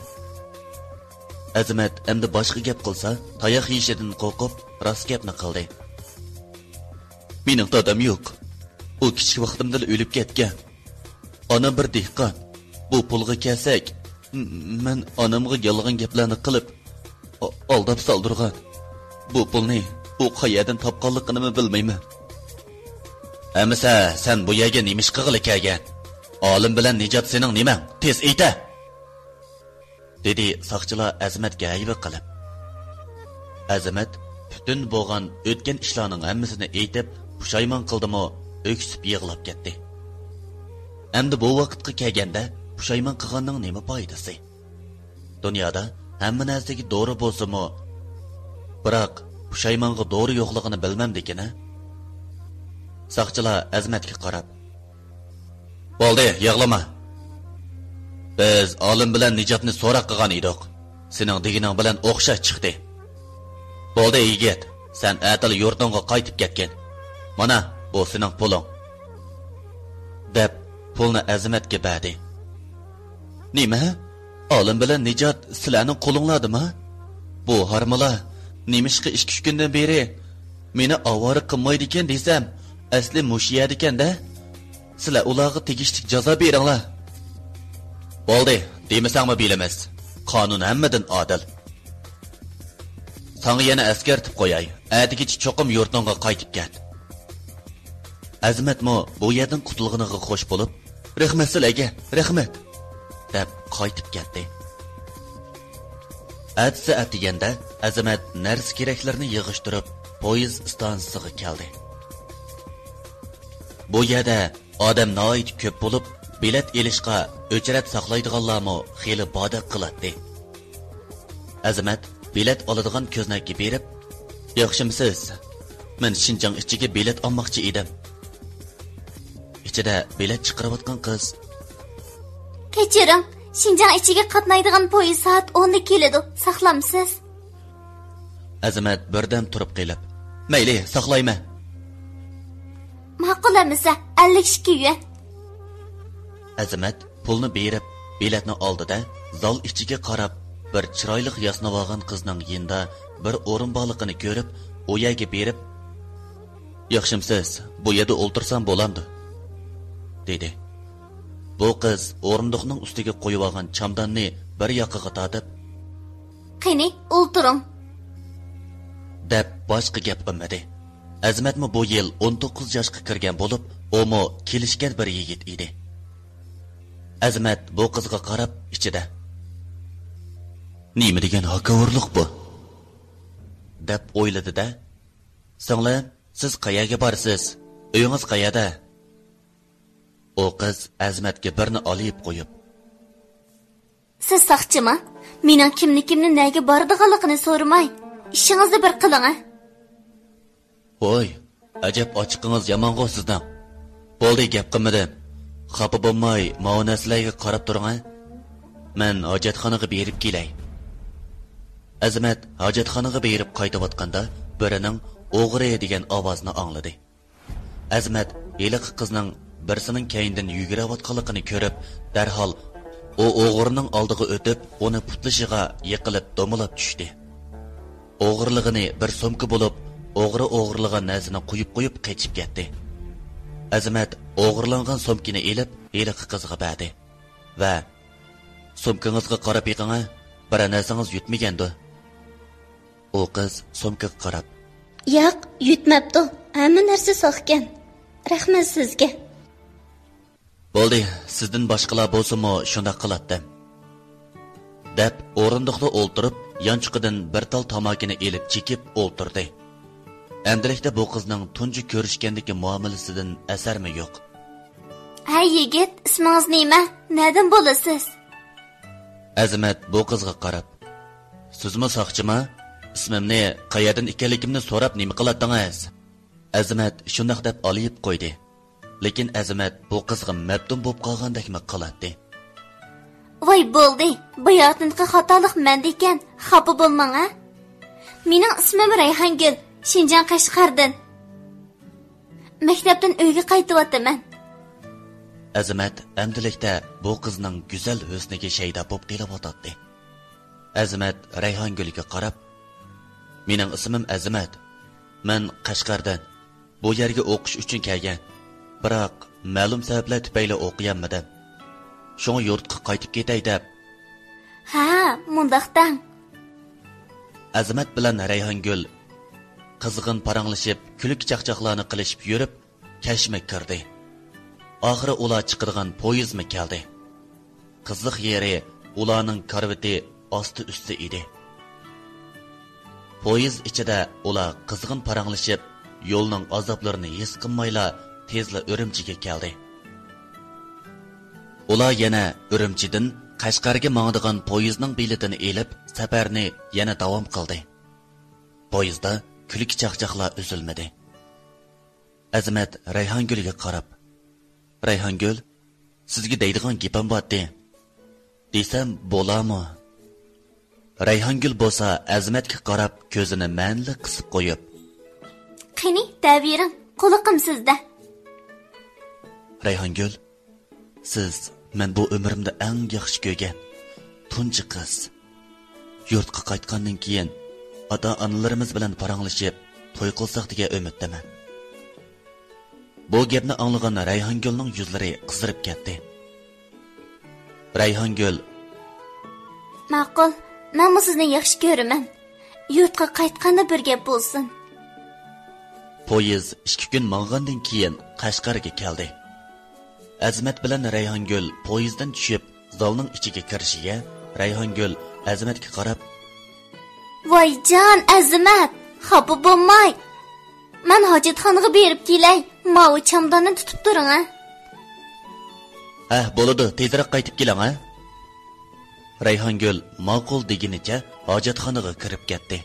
ئەزىمەت ئەمدى باشقا گەپ قىلسا، تاياق يېيىشىدىن قورقۇپ، راست گەپنى قىلدى. «مېنىڭ دادام يوق. ئۇ كىچىك ۋاقتىمدىلا ئۆلۈپ كەتكەن. ئانام بىر دېھقان. بۇ پۇلغا كەلسەك، م-، مەن ئانامغا يالغان گەپلەرنى قىلىپ، ئا-، ئالداپ سالدۇرغان. بۇ پۇلنى ئۇ قەيەردىن تاپقانلىقىنىمۇ بىلمەيمەن.» «ئەمىسە، سەن بۇ يەرگە نېمە ئىش قىلغىلى كەلگەن؟ ئالىم بىلەن نىجات سېنىڭ نېمەڭ؟ تېز ئېيتە!» دېدى ساقچىلار ئەزىمەتكە ھەيۋە قىلىپ. ئەزىمەت پۈتۈن بولغان ئۆتكەن ئىشلارنىڭ ھەممىسىنى ئېيتىپ، پۇشايمان قىلدىمۇ، ئۆكسۈپ يىغلاپ كەتتى. ئەمدى بۇ ۋاقىتقا كەلگەندە، پۇشايمان قىلغاننىڭ نېمە پايدىسى؟ دۇنيادا ھەممە نەرسىگە دورا بولسىمۇ، بىراق پۇشايمانغا دورا يوقلۇقىنى بىلمەمدىكىن ھە؟ ساقچىلار ئەزىمەتكە قاراپ، بولدى، يىغلىما. بىز ئالىم بىلەن نىجاتنى سوراق قىلغان ئىدۇق. سېنىڭ دېگىنىڭ بىلەن ئوخشاش چىقتى. بولدى، يىگىت، سەن ئەتىلا يۇرتۇڭغا قايتىپ كەتكىن. مانا، بۇ سېنىڭ پۇلۇڭ. دەپ، پۇلنى ئەزىمەتكە بەردى. نېمە؟ ئالىم بىلەن نىجات سىلەرنىڭ قولۇڭلاردىمۇ؟ بۇ ھارمىلار نېمىشقا ئىككى-ئۈچ كۈندىن بېرى مېنى ئاۋارە قىلمايدىكەن دېسەم، ئەسلى مۇشۇ يەردىكەن-دە. سىلەر ئۇلارغا تېگىشلىك جازا بېرىڭلار. بولدى، دېمىسەڭمۇ بىلىمىز. قانۇن ھەممىدىن ئادىل. ساڭا يەنە ئەسكەرتىپ قوياي، ئەتىگىچە چوقۇم يۇرتۇڭغا قايتىپ كەت. ئەزىمەتمۇ بۇ يەردىن قۇتۇلغىنىغا خوش بولۇپ، رەھمەت سىلەرگە، رەھمەت، دەپ قايتىپ كەتتى. ئەتىسى ئەتىگەندە ئەزىمەت نەرسە-كېرەكلىرىنى يىغىشتۇرۇپ، پويىز ئىستانسىسىغا كەلدى. بۇ يەردە ئادەم ناھايىتى كۆپ بولۇپ، بېلەت ئېلىشقا ئۆچرەت ساقلايدىغانلارمۇ خېلى باردەك قىلاتتى. ئەزىمەت بېلەت ئالىدىغان كۆزنەككە بېرىپ، ياخشىمسىز؟ مەن شىنجاڭ ئىچىگە بېلەت ئالماقچى ئىدىم. ئىچىدە بېلەت چىقىرىۋاتقان قىز، كەچۈرۈڭ، شىنجاڭ ئىچىگە قاتنايدىغان پويىز سائەت ئوندا كېلىدۇ، ساقلامسىز؟ ئەزىمەت بىردەم تۇرۇپ قېلىپ، مەيلى، ساقلايمەن. ماقۇل ئەمىسە، ئەللىك ئىككى يۈەن. ئەزىمەت پۇلنى بېرىپ، بېلەتنى ئالدى-دە، زال ئىچىگە قاراپ، بىر چىرايلىق ياسىنىۋالغان قىزنىڭ يېنىدا بىر ئورۇن بارلىقىنى كۆرۈپ، ئۇ يەرگە بېرىپ، ياخشىمسىز، بۇ يەردە ئولتۇرسام بولامدۇ؟ دېدى. بۇ قىز ئورۇندۇقنىڭ ئۈستىگە قويۇۋالغان چامداننى بىر ياقىغا تارتىپ، قېنى، ئولتۇرۇڭ، دەپ باشقا گەپ قىلمىدى. ئەزىمەتمۇ بۇ يىل ئون توققۇز ياشقا كىرگەن بولۇپ، ئۇمۇ كېلىشكەن بىر يىگىت ئىدى. ئەزىمەت بۇ قىزغا قاراپ ئىچىدە، نېمە دېگەن ھاكاۋۇرلۇق بۇ؟ دەپ ئويلىدى-دە، سىڭلىم، سىز قەيەرگە بارىسىز؟ ئۆيىڭىز قەيەردە؟ ئۇ قىز ئەزىمەتكە بىرنى ئالىيىپ قويۇپ، سىز ساقچىما؟ مېنىڭ كىملىكىمنى، نەگە بارىدىغانلىقىنى سورىماي، ئىشىڭىزنى بىر قىلىڭە. ھوي، ئەجەب ئاچچىقىڭىز يامانغۇ سىزنىڭ. بولدى، گەپ قىلمىدىم. خاپا بولماي، ماۋۇ نەرسىلەرگە قاراپ تۇرۇڭە. مەن ھاجەتخانىغا بېرىپ كېلەي. ئەزىمەت ھاجەتخانىغا بېرىپ قايتىۋاتقاندا، بىرىنىڭ ئوغرى دېگەن ئاۋازنى ئاڭلىدى. ئەزىمەت ھېلىقى قىزنىڭ بىرسىنىڭ كەينىدىن يۈگۈرۈۋاتقانلىقىنى كۆرۈپ، دەرھال ئۇ ئوغرىنىڭ ئالدىغا ئۆتۈپ، ئۇنى پۇتلىشىغا يىقىلىپ دومىلاپ چۈشتى. ئوغرىلىغىنى بىر سومكا بولۇپ، ئوغرى ئوغرىلىغان نەرسىنى قويۇپ قويۇپ قېچىپ كەتتى. ئەزىمەت ئوغرىلانغان سومكىنى ئېلىپ، ھېلىقى قىزغا بەردى ۋە، سومكىڭىزغا قاراپ بېقىڭە، بىرەر نەرسىڭىز يۈتمىگەندۇ؟ ئۇ قىز سومكىغا قاراپ، ياق، يۈتمەپتۇ. ھەممە نەرسە ساقكەن. رەھمەت سىزگە. بولدى، سىزدىن باشقىلار بولسىمۇ شۇنداق قىلاتتى، دەپ ئورۇندۇقتا ئولتۇرۇپ، يانچۇقىدىن بىر تال تاماكىنى ئېلىپ چېكىپ ئولتۇردى. ئەمدىلىكتە بۇ قىزنىڭ تۇنجى كۆرۈشكەندىكى مۇئامىلىسىدىن ئەسەرمۇ يوق. ھەي يىگىت، ئىسمىڭىز نېمە؟ نەدىن بولىسىز؟ ئەزىمەت بۇ قىزغا قاراپ، سىزمۇ ساقچىما؟ ئىسمىمنى، قەيەردىن ئىكەنلىكىمنى سوراپ نېمە قىلاتتىڭىز؟ ئەزىمەت شۇنداق دەپ ئالىيىپ قويدى. لېكىن ئەزىمەت بۇ قىزغا مەپتۇن بولۇپ قالغاندەكمۇ قىلاتتى. ۋاي بولدى، باياتىنقى خاتالىق مەندىكەن، خاپا بولماڭ ھە. مېنىڭ ئىسمىم رەيھانگۈل، شىنجاڭ قەشقەردىن. مەكتەپتىن ئۆيگە قايتىۋاتىمەن. ئەزىمەت ئەمدىلىكتە بۇ قىزنىڭ گۈزەل ھۆسنىگە شەيدا بولۇپ قېلىۋاتاتتى. ئەزىمەت رەيھانگۈلگە قاراپ، مېنىڭ ئىسمىم ئەزىمەت. مەن قەشقەردىن. بۇ يەرگە ئوقۇش ئۈچۈن كەلگەن. بىراق مەلۇم سەۋەبلەر تۈپەيلى ئوقۇيالمىدىم. شۇڭا يۇرتقا قايتىپ كېتەي دەپ. ھە، مۇنداق دەڭ. ئەزىمەت بىلەن رەيھانگۈل قىزغىن پاراڭلىشىپ، كۈلكە چاقچاقلارنى قىلىشىپ يۈرۈپ، كەچمۇ كىردى. ئاخىرى ئۇلار چىقىدىغان پويىزمۇ كەلدى. قىزىق يېرى، ئۇلارنىڭ كارىۋىتى ئاستى ئۈستى ئىدى. پويىز ئىچىدە ئۇلار قىزغىن پاراڭلىشىپ، يولنىڭ ئازابلىرىنى ھېس قىلمايلا تېزلا ئۈرۈمچىگە كەلدى. ئۇلار يەنە ئۈرۈمچىدىن قەشقەرگە ماڭىدىغان پويىزنىڭ بېلىتىنى ئېلىپ، سەپەرنى يەنە داۋام قىلدى. پويىزدا كۈلكە-چاقچاقلار ئۈزۈلمىدى. ئەزىمەت رەيھانگۈلگە قاراپ، «رەيھانگۈل، سىزگە دەيدىغان گېپىم بارتى» دېسەم بولارمۇ؟ رەيھانگۈل بولسا ئەزىمەتكە قاراپ كۆزىنى مەنىلىك قىسىپ قويۇپ، «قېنى، دەۋېرىڭ، قۇلىقىم سىزدە.» رەيھانگۈل، سىز مەن بۇ ئۆمرۈمدە ئەڭ ياخشى كۆرگەن تۇنجى قىز. يۇرتقا قايتقاندىن كېيىن ئاتا-ئانىلىرىمىز بىلەن پاراڭلىشىپ توي قىلساق دېگەن ئۈمىدتىمەن. بۇ گەپنى ئاڭلىغان رەيھانگۈلنىڭ يۈزلىرى قىزىرىپ كەتتى. رەيھانگۈل، ماقۇل، مەنمۇ سىزنى ياخشى كۆرىمەن. يۇرتقا قايتقاندا بىر گەپ بولسۇن. پويىز ئىككى كۈن ماڭغاندىن كېيىن قەشقەرگە كەلدى. ئەزىمەت بىلەن رەيھانگۈل پويىزدىن چۈشۈپ، زالنىڭ ئىچىگە كىرىشىگە، رەيھانگۈل ئەزىمەتكە قاراپ، ۋايجان، ئەزىمەت، خاپا بولماي، مەن ھاجەتخانىغا بېرىپ كېلەي، ماۋۇ چامداننى تۇتۇپ تۇرۇڭ ھە. ھە، بولىدۇ، تېزرەك قايتىپ كېلىڭ ھە. رەيھانگۈل ماقۇل دېگىنىچە ھاجەتخانىغا كىرىپ كەتتى.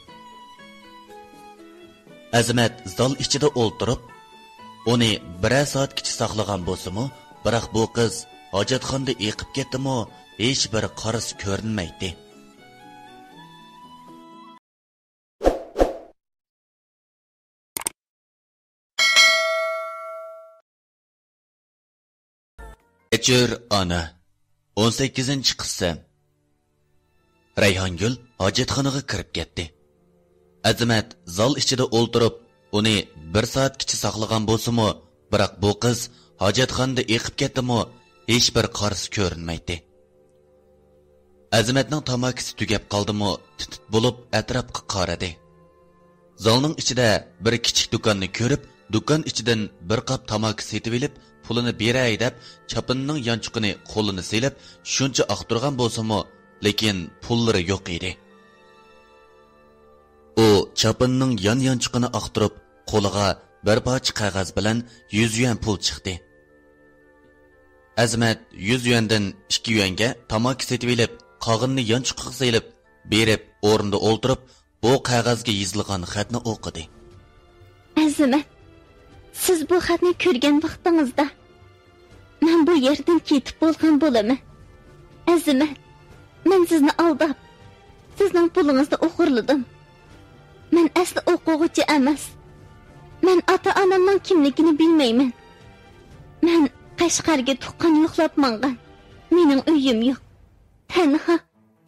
ئەزىمەت زال ئىچىدە ئولتۇرۇپ، ئۇنى بىرەر سائەتكىچە ساقلىغان بولسىمۇ، بىراق بۇ قىز ھاجەتخانىدا ئېقىپ كەتتىمۇ، ھېچبىر قارىسى كۆرۈنمەيتتى. ئەچۈر ئانا، ئون سەككىزىنچى قىسىم. رەيھانگۈل ھاجەتخانىغا كىرىپ كەتتى. ئەزىمەت زال ئىچىدە ئولتۇرۇپ، ئۇنى بىر سائەتكىچە ساقلىغان بولسىمۇ، بىراق بۇ قىز ھاجەتخانىدا ئېقىپ كەتتىمۇ، ھېچبىر قارىسى كۆرۈنمەيتتى. ئەزىمەتنىڭ تاماكىسى تۈگەپ قالدىمۇ، تىت-تىت بولۇپ ئەتراپقا قارىدى. زالنىڭ ئىچىدە بىر كىچىك دۇكاننى كۆرۈپ، دۇكان ئىچىدىن بىر قاپ تاماكا سېتىۋېلىپ، پۇلىنى بېرەي دەپ، چاپىنىنىڭ يانچۇقىنى قولىنا سېلىپ، شۇنچە ئاختۇرغان بولسىمۇ، لېكىن پۇللىرى يوق ئىدى. ئۇ چاپىنىنىڭ يان يانچۇقىنى ئاختۇرۇپ، قولىغا بىر پارچە قەغەز بىلەن يۈز يۈەن پۇل چىقتى. ئەزىمەت يۈز يۈەندىن ئىككى يۈەنگە تاماكا سېتىۋېلىپ، قالغىنىنى يانچۇقىغا سېلىپ، بېرىپ ئورنىدا ئولتۇرۇپ، بۇ قەغەزگە يېزىلغان خەتنى ئوقۇدى. ئەزىمەت، سىز بۇ خەتنى كۆرگەن ۋاقتىڭىزدا، مەن بۇ يەردىن كېتىپ بولغان بولىمەن. ئەزىمەت، مەن سىزنى ئالداپ، سىزنىڭ پۇلىڭىزنى ئوغرىلىدىم. مەن ئەسلى ئوقۇغۇچى ئەمەس. مەن ئاتا-ئانامنىڭ كىملىكىنى بىلمەيمەن. مەن قەشقەرگە تۇغقان يوقلاپ ماڭغان. مېنىڭ ئۆيۈم يوق. تەنھا،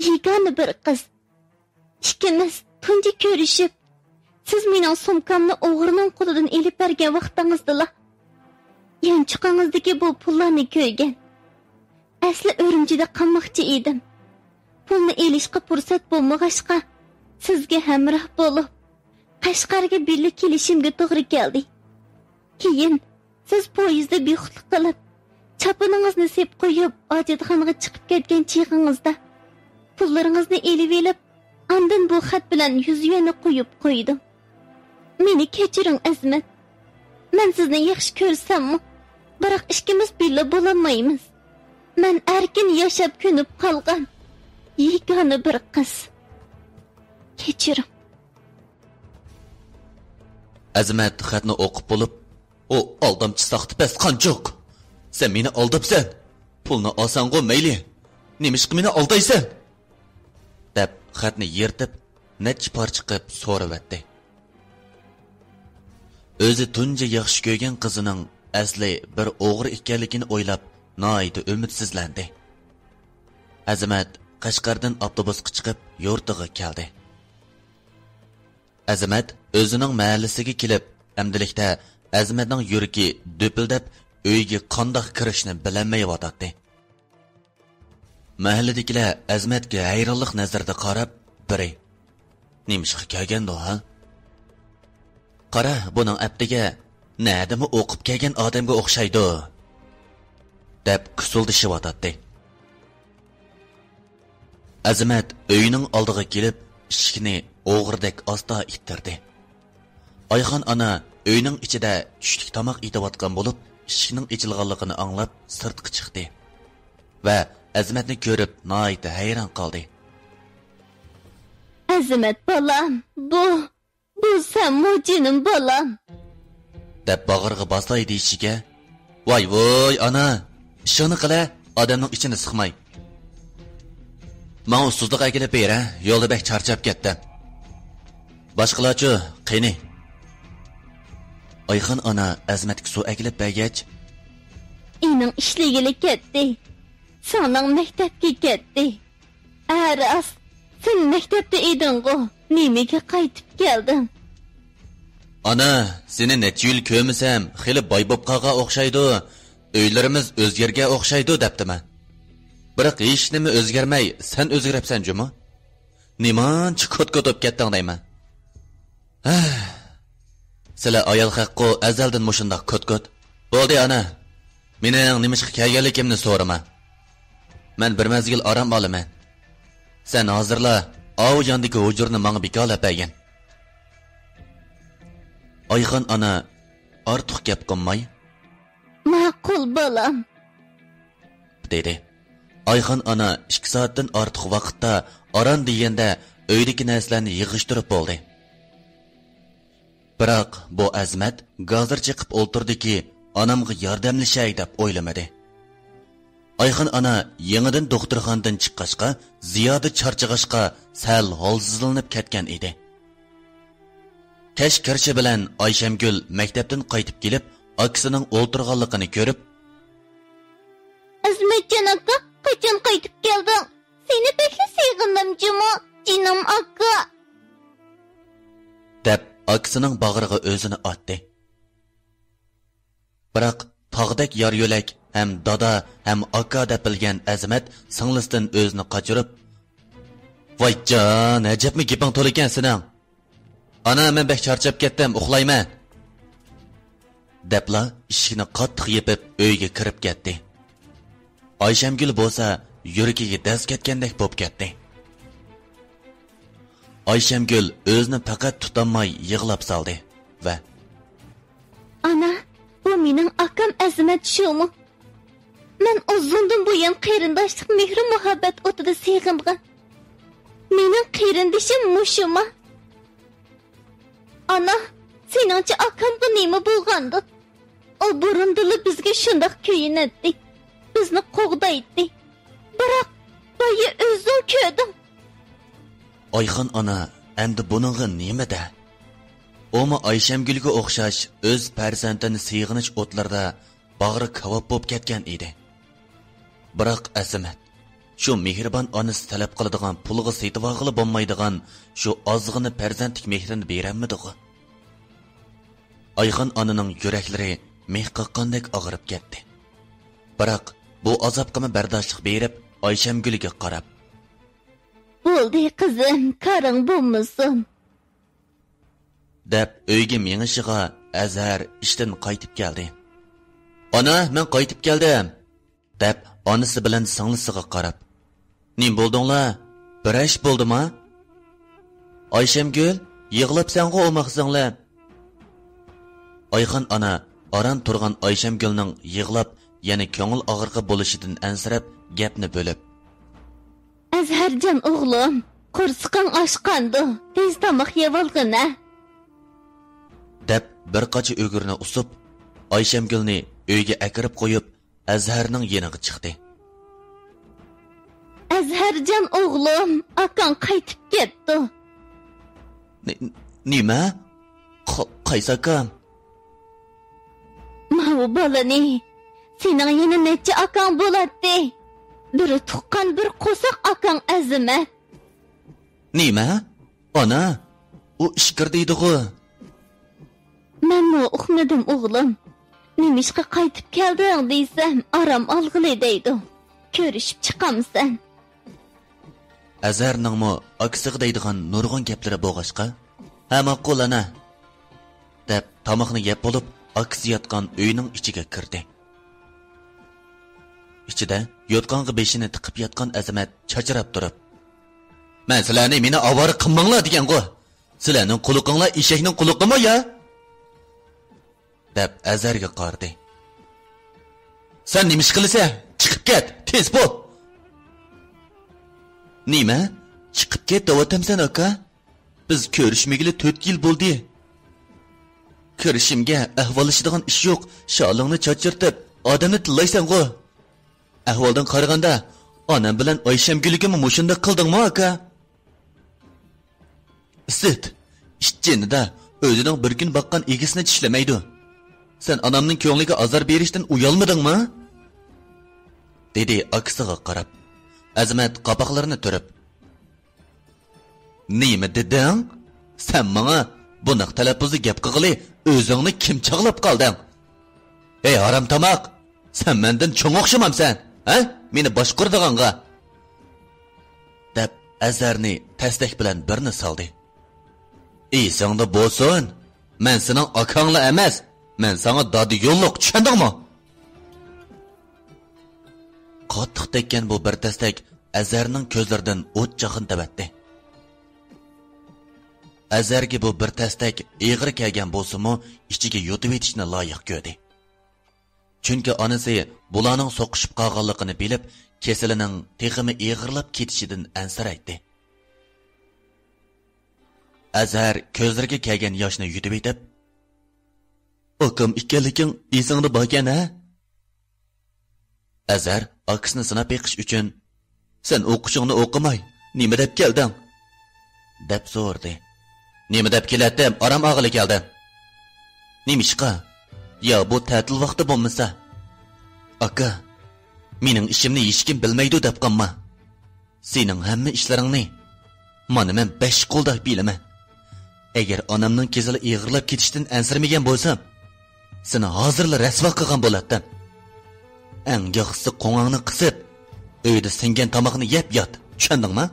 يېگانە بىر قىز. ئىككىمىز تۇنجى كۆرۈشۈپ، سىز مېنىڭ سومكامنى ئوغرىنىڭ قولىدىن ئېلىپ بەرگەن ۋاقتىڭىزدىلا، يانچۇقىڭىزدىكى بۇ پۇللارنى كۆرگەن. ئەسلى ئۈرۈمچىدە قالماقچى ئىدىم. پۇلنى ئېلىشقا پۇرسەت بولمىغاچقا، سىزگە ھەمراھ بولۇپ، قەشقەرگە بىللە كېلىشىمگە توغرا كەلدى. كېيىن سىز پويىزدا بىخۇدلۇق قىلىپ، چاپىنىڭىزنى سېپ قويۇپ، ھاجەتخانىغا چىقىپ كەتكەن چېغىڭىزدا، پۇللىرىڭىزنى ئېلىۋېلىپ، ئاندىن بۇ خەت بىلەن يۈز يۈەننى قويۇپ قويدۇم. مېنى كەچۈرۈڭ، ئەزىمەت. مەن سىزنى ياخشى كۆرسەممۇ، بىراق ئىككىمىز بىللە بولالمايمىز. مەن ئەركىن ياشاپ كۆنۈپ قالغان يېگانە بىر قىز. كەچۈرۈڭ. ئەزىمەت خەتنى ئوقۇپ بولۇپ، ئۇ ئالدامچى ساختىپەز قانچۇق! سەن مېنى ئالداپسەن! پۇلنى ئالساڭغۇ مەيلى! نېمىشقا مېنى ئالدايسەن؟ دەپ خەتنى يىرتىپ، نەچچە پارچە قىلىپ سورىۋەتتى. ئۆزى تۇنجى ياخشى كۆرگەن قىزىنىڭ ئەسلى بىر ئوغرى ئىكەنلىكىنى ئويلاپ، ناھايىتى ئۈمىدسىزلەندى. ئەزىمەت قەشقەردىن ئاپتوبۇسقا چىقىپ، يۇرتىغا كەلدى. ئەزىمەت ئۆزىنىڭ مەھەللىسىگە كېلىپ، ئەمدىلىكتە ئەزىمەتنىڭ يۈرىكى دۈپۈلدەپ، ئۆيىگە قانداق كىرىشنى بىلەلمەيۋاتاتتى. مەھەللىدىكىلەر ئەزىمەتكە ھەيرانلىق نەزىرىدە قاراپ، بىرى، «نېمىشقا كەلگەندۇ، ھە؟ قارا، بۇنىڭ ئەپتىگە نەدىمۇ ئوقۇپ كەلگەن ئادەمگە ئوخشايدۇ» دەپ كۇسۇلدىشىۋاتاتتى. ئەزىمەت ئۆيىنىڭ ئالدىغا كېلىپ، ئىشىكنى ئوغرىدەك ئاستا ئىتتىردى. ئايخان ئانا ئۆينىڭ ئىچىدە چۈشلۈك تاماق ئېتىۋاتقان بولۇپ، ئىشىكنىڭ ئېچىلغانلىقىنى ئاڭلاپ سىرتقا چىقتى ۋە ئەزىمەتنى كۆرۈپ ناھايىتى ھەيران قالدى. ئەزىمەت بالام، بۇ، بۇ سەنمۇ جېنىم بالام؟ دەپ باغرىغا باساي دېيىشىگە، ۋاي ۋۇي ئانا، ئىشىڭنى قىلە، ئادەمنىڭ ئىچىنى سىقماي. ماڭا ئۇسسۇزلۇق ئەكېلىپ بېرە، يولدا بەك چارچاپ كەتتىم. باشقىلارچۇ، قېنى؟ ئايخان ئانا ئەزىمەتكە سۇ ئەكېلىپ بەرگەچ، ئېنىڭ ئىشلىگىلى كەتتى. سىڭلىڭ مەكتەپكە كەتتى. ئە راست، سەن مەكتەپتە ئىدىڭغۇ، نېمىگە قايتىپ كەلدىڭ؟ ئانا، سېنى نەچچە يىل كۆرمىسەم، خېلى باي بوپ قالغان ئوخشايدۇ، ئۆيلىرىمىز ئۆزگەرگەن ئوخشايدۇ دەپتىمەن. بىراق ھېچنېمە ئۆزگەرمەي، سەن ئۆزگىرىپسەن جۇمۇ. نېمانچە كوت-كوت بوپ كەتتىڭ دەيمەن. ھە، سىلەر ئايال خەققۇ ئەزەلدىن مۇشۇنداق كوت-كوت. بولدى ئانا، مېنىڭ نېمىشقا كەلگەنلىكىمنى سورىما. مەن بىر مەزگىل ئارام ئالىمەن. سەن ھازىرلا ئاۋۇ ياندىكى ھۇجرىنى ماڭا بىكارلاپ بەرگىن. ئايخان ئانا ئارتۇق گەپ قىلماي، ماقۇل بالام، دېدى. ئايخان ئانا ئىككى سائەتتىن ئارتۇق ۋاقىتتا ئاران دېگەندە ئۆيدىكى نەرسىلەرنى يىغىشتۇرۇپ بولدى. بىراق بۇ ئەزىمەت گازىر چېقىپ ئولتۇردىكى، ئانامغا ياردەملىشەي دەپ ئويلىمىدى. ئايخان ئانا يېڭىدىن دوختۇرخانىدىن چىققاچقا، زىيادە چارچىغاچقا، سەل ھالسىزلىنىپ كەتكەن ئىدى. كەچ كىرىشى بىلەن ئايشەمگۈل مەكتەپتىن قايتىپ كېلىپ، ئاكىسىنىڭ ئولتۇرغانلىقىنى كۆرۈپ، ئەزىمەتجان ئاكا، قاچان قايتىپ كەلدىڭ؟ سېنى بەكلا سېغىندىم جۇمۇ، جېنىم ئاكا، دەپ ئاكىسىنىڭ باغرىغا ئۆزىنى ئاتتى. بىراق تاغدەك يار-يۆلەك ھەم دادا ھەم ئاكا دەپ بىلگەن ئەزىمەت سىڭلىسىدىن ئۆزىنى قاچۇرۇپ، ۋاي جان، ئەجەبمۇ گېپىڭ تولىكەن سېنىڭ. ئانا، مەن بەك چارچاپ كەتتىم، ئۇخلايمەن، دەپلا ئىشىكنى قاتتىق يېپىپ ئۆيگە كىرىپ كەتتى. ئايشەمگۈل بولسا يۈرىكىگە دەز كەتكەندەك بوپ كەتتى. ئايشەمگۈل ئۆزىنى پەقەت تۇتالماي يىغلاپ سالدى ۋە، ئانا، بۇ مېنىڭ ئاكام ئەزىمەت شۇمۇ؟ مەن ئۇزۇندىن بۇيان قېرىنداشلىق مېھرى-مۇھەببەت ئوتىدا سېغىنغان. مېنىڭ قېرىندىشىم مۇشۇما؟ ئانا، سېنىڭچە ئاكامغا نېمە بولغاندۇ؟ ئۇ بۇرۇندىنلا بىزگە شۇنداق كۆيۈنەتتى، بىزنى قوغدايتتى. بىراق بايا ئۆزۈڭ كۆردۈڭ. ئايخان ئانا ئەمدى بۇنىڭغا نېمە دە؟ ئۇمۇ ئايشەمگۈلگە ئوخشاش ئۆز پەرزەنتىنى سېغىنىش ئوتلىرىدا باغرى كاۋاپ بوپ كەتكەن ئىدى. بىراق ئەزىمەت، شۇ مېھرىبان ئانىسى تەلەپ قىلىدىغان پۇلغا سېتىۋالغىلى بولمايدىغان شۇ ئازغىنە پەرزەنتلىك مېھرىنى بېرەلمىدىغۇ؟ ئايخان ئانىنىڭ يۈرەكلىرى مىخ قاققاندەك ئاغرىپ كەتتى. بىراق بۇ ئازابقىمۇ بەرداشلىق بېرىپ، ئايشەمگۈلگە قاراپ، بولدى قىزىم، كارىڭ بولمىسۇن، دەپ ئۆيگە مېڭىشىغا ئەزھەر ئىشتىن قايتىپ كەلدى. ئانا، مەن قايتىپ كەلدىم، دەپ ئانىسى بىلەن سىڭلىسىغا قاراپ، نېمە بولدۇڭلار؟ بىر ئىش بولدىما؟ ئايشەمگۈل، يىغلاپسەنغۇ ئوماق سىڭلىم. ئايخان ئانا ئاران تۇرغان ئايشەمگۈلنىڭ يىغلاپ، يەنە كۆڭۈل ئاغرىقى بولۇشىدىن ئەنسىرەپ، گەپنى بۆلۈپ، ئەزھەرجان ئوغلۇم، قورسىقىڭ ئاچقاندۇ، تېز تاماق يەۋالغىنە، دەپ بىر قاچا ئۈگرىنى ئۇسۇپ، ئايشەمگۈلنى ئۆيگە ئەكىرىپ قويۇپ، ئەزھەرنىڭ يېنىغا چىقتى. ئەزھەرجان ئوغلۇم، ئاكاڭ قايتىپ كەپتۇ. نېمە؟ قايسى ئاكام؟ ماۋۇ بالىنى. سېنىڭ يەنە نەچچە ئاكاڭ بولاتتى؟ بىر تۇغقان، بىر قورساق ئاكاڭ ئەزىمەت. نېمە؟ ئانا، ئۇ ئىچكىرى دەيدىغۇ. مەنمۇ ئۇقمىدىم ئوغلۇم. نېمىشقا قايتىپ كەلدىڭ دېسەم، ئارام ئالغىلى دەيدۇ. كۆرۈشۈپ چىقامسەن؟ ئەزھەرنىڭمۇ ئاكىسىغا دەيدىغان نۇرغۇن گەپلىرى بولغاچقا، ھە ماقۇل ئانا، دەپ تاماقنى يەپ بولۇپ، ئاكىسى ياتقان ئۆينىڭ ئىچىگە كىردى. ئىچىدە يوتقانغا بېشىنى تىقىپ ياتقان ئەزىمەت چاچراپ تۇرۇپ، مەن سىلەرنى مېنى ئاۋارە قىلماڭلار دېگەنغۇ؟ سىلەرنىڭ قۇلىقىڭلار ئېشەكنىڭ قۇلىقىمۇ يا؟ دەپ ئەزھەرگە قارىدى. سەن نېمە ئىش قىلىسەن؟ چىقىپ كەت، تېز بول! نېمە؟ چىقىپ كەت دەۋاتامسەن، ئاكا؟ بىز كۆرۈشمىگىلى تۆت يىل بولدى. كىرىشىمگە ئەھۋاللىشىدىغان ئىش يوق، شالىڭنى چاچرىتىپ، ئادەمنى تىللايسەنغۇ. ئەھۋالدىن قارىغاندا، ئانام بىلەن ئايشەمگۈلگىمۇ مۇشۇنداق قىلدىڭمۇ، ئاكا؟ ئىسىت، ئىت جېنىدا ئۆزىنىڭ بىر كۈن باققان ئىگىسىنى چىشلىمەيدۇ. سەن ئانامنىڭ كۆڭلىگە ئازار بېرىشتىن ئۇيالمىدىڭمۇ؟ دېدى ئاكىسىغا قاراپ. ئەزىمەت قاپاقلىرىنى تۈرۈپ، نېمە دېدىڭ؟ سەن ماڭا بۇنداق تەلەپپۇزدا گەپ قىلغىلى ئۆزۈڭنى كىم چاغلاپ قالدىڭ؟ ھەي، ھارام تاماق! سەن مەندىن چوڭ ئوخشىمامسەن، ھە؟ مېنى باشقۇرىدىغانغا! دەپ، ئەزەرنى تەستەك بىلەن بىرنى سالدى. ئېسىڭدە بولسۇن، مەن سېنىڭ ئاكاڭلا ئەمەس، مەن ساڭا دادا يوللۇق، چۈشەندىڭمۇ؟ قاتتىق تەگكەن بۇ بىر تەستەك ئەزەرنىڭ كۆزلىرىدىن ئوت چاخىنى تېۋەتتى. ئەزەرگە بۇ بىر تەستەك ئېغىر كەلگەن بولسىمۇ، ئىچىگە يۇتۇۋېتىشنى لايىق كۆردى. چۈنكى ئانىسى بۇلارنىڭ سوقۇشۇپ قالغانلىقىنى بىلىپ، كېسىلىنىڭ تېخىمۇ ئېغىرلاپ كېتىشىدىن ئەنسىرەيتتى. ئەزھەر كۆزلىرىگە كەلگەن ياشنى يۇتۇۋېتىپ، ئاكام ئىكەنلىكىڭ ئېسىڭدە باركەن، ھە؟ ئەزھەر ئاكىسىنى سىناپ بېقىش ئۈچۈن، سەن ئوقۇشۇڭنى ئوقۇماي، نېمە دەپ كەلدىڭ؟ دەپ سورىدى. نېمە دەپ كېلەتتىم، ئارام ئالغىلى كەلدىم. نېمىشقا؟ يا بۇ تەتىل ۋاقتى بولمىسا؟ ئاكا، مېنىڭ ئىشىمنى ھېچكىم بىلمەيدۇ دەپ قالما. سېنىڭ ھەممە ئىشلىرىڭنى مانا مەن بەش قولدا بىلىمەن. ئەگەر ئانامنىڭ كېسىلى ئېغىرلاپ كېتىشتىن ئەنسىرىمىگەن بولسام، سېنى ھازىرلا رەسۋا قىلغان بولاتتىم. ئەڭ ياخشىسى قوڭاڭنى قىسىپ، ئۆيدە سىڭگەن تاماقنى يەپ يات، چۈشەندىڭما؟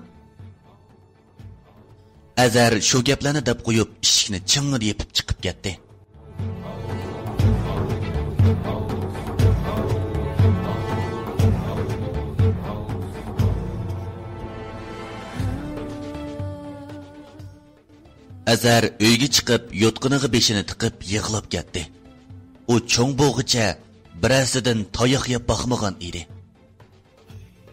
ئەزھەر شۇ گەپلەرنى دەپ قويۇپ، ئىشىكنى چىڭڭىدە يېپىپ چىقىپ كەتتى. ئەزھەر ئۆيگە چىقىپ، يوتقىنىغا بېشىنى تىقىپ يىغلاپ كەتتى. ئۇ چوڭ بولغۇچە بىرەرسىدىن تاياق يەپ باقمىغان ئىدى.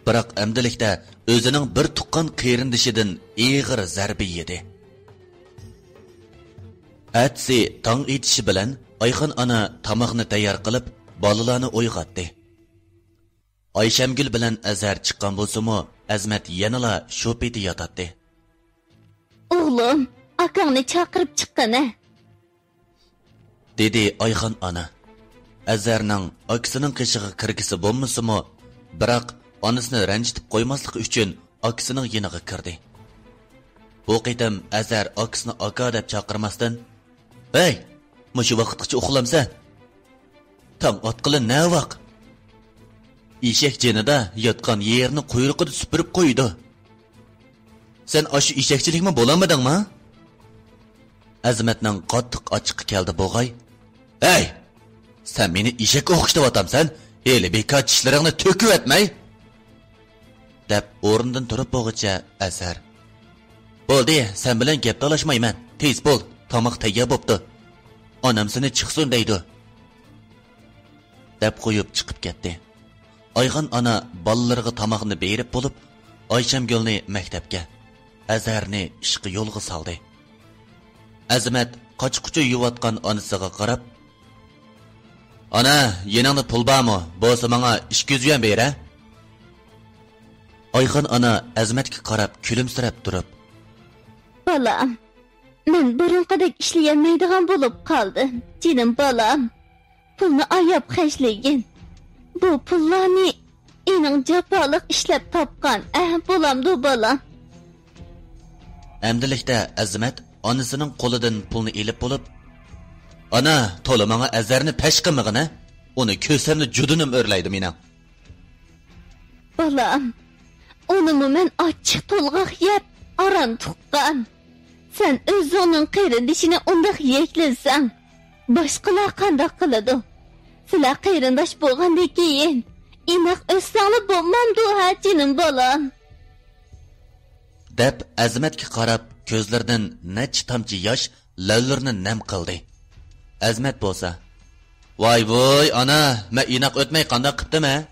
بىراق ئەمدىلىكتە ئۆزىنىڭ بىر تۇغقان قېرىندىشىدىن ئېغىر زەربە يېدى. ئەتىسى تاڭ ئېتىشى بىلەن ئايخان ئانا تاماقنى تەييار قىلىپ، بالىلارنى ئويغاتتى. ئايشەمگۈل بىلەن ئەزھەر چىققان بولسىمۇ، ئەزمەت يەنىلا شۇ پېتى ياتاتتى. ئوغلۇم، ئاكاڭنى چاقىرىپ چىققىنە. دېدى ئايخان ئانا. ئەزھەرنىڭ ئاكىسىنىڭ قېشىغا كىرگۈسى بولمىسىمۇ، بىراق ئانىسىنى رەنجىتىپ قويماسلىقى ئۈچۈن ئاكىسىنىڭ يېنىغا كىردى. بۇ قېتىم ئەزھەر ئاكىسىنى ئاكا دەپ چاقىرماستىن، ھەي، مۇشۇ ۋاقىتقىچە ئۇخلامسەن؟ تاڭ ئاتقىلى نەۋاق؟ ئېشەك جېنىدا ياتقان يېرىنى قۇيرۇقىدا سۈپۈرۈپ قويىدۇ. سەن ئاشۇ ئېشەكچىلىكمۇ بولالمىدىڭما؟ ئەزمەتنىڭ قاتتىق ئاچچىقى كەلدى بوغاي. ھەي! سەن مېنى ئېشەككە ئوخشىتىۋاتامسەن؟ ھېلى بىكار چىشلىرىڭنى تۆكۈۋەتمەي! دەپ ئورنىدىن تۇرۇپ بولغۇچە ئەزھەر. بولدى، سەن بىلەن گەپ تالاشمايمەن. تېز بول، تاماق تەييار بوپتۇ. ئانام سېنى چىقسۇن دەيدۇ. دەپ قويۇپ چىقىپ كەتتى. ئايخان ئانا بالىلىرىغا تاماقنى بېرىپ بولۇپ، ئايشەمگۈلنى مەكتەپكە، ئەزھەرنى ئىشقا يولغا سالدى. ئەزمەت قاچا-قۇچا يۇيۇۋاتقان ئانىسىغا قاراپ، ئانا، يېنىڭدا پۇل بارمۇ؟ بولسا ماڭا ئىككى يۈز يۈەن بېرە. ئايخان ئانا ئەزمەتكە قاراپ كۈلۈمسىرەپ تۇرۇپ، بالام، مەن بۇرۇنقىدەك ئىشلىيەلمەيدىغان بولۇپ قالدىم، جېنىم بالام. پۇلنى ئاياپ خەجلىگىن. بۇ پۇللارنى ئېنىڭ جاپالىق ئىشلەپ تاپقان، ئەھ، بولامدۇ، بالام؟ ئەمدىلىكتە ئەزمەت ئانىسىنىڭ قولىدىن پۇلنى ئېلىپ بولۇپ، ئانا، تولا ماڭا ئەزھەرنى پەش قىلمىغىنە، ئۇنى كۆرسەملا جۇدۇنۇم ئۆرلەيدۇ مېنىڭ. بالام، ئۇنىمۇ مەن ئاچچىق تولغاق يەپ، ئاران تۇغقان. سەن ئۆزۈڭنىڭ قېرىندىشىنى ئۇنداق يەكلىسەڭ، باشقىلار قانداق قىلىدۇ؟ سىلەر قېرىنداش بولغاندىن كېيىن، ئىناق ئۆتسەڭلا بولمامدۇ ھە، جېنىم بالام؟ دەپ ئەزمەتكە قاراپ، كۆزلىرىدىن نەچچە تامچە ياش لەۋلىرىنى نەم قىلدى. ئەزمەت بولسا، ۋاي ۋۇي ئانا، مەن ئىناق ئۆتمەي قانداق قىپتىمەن؟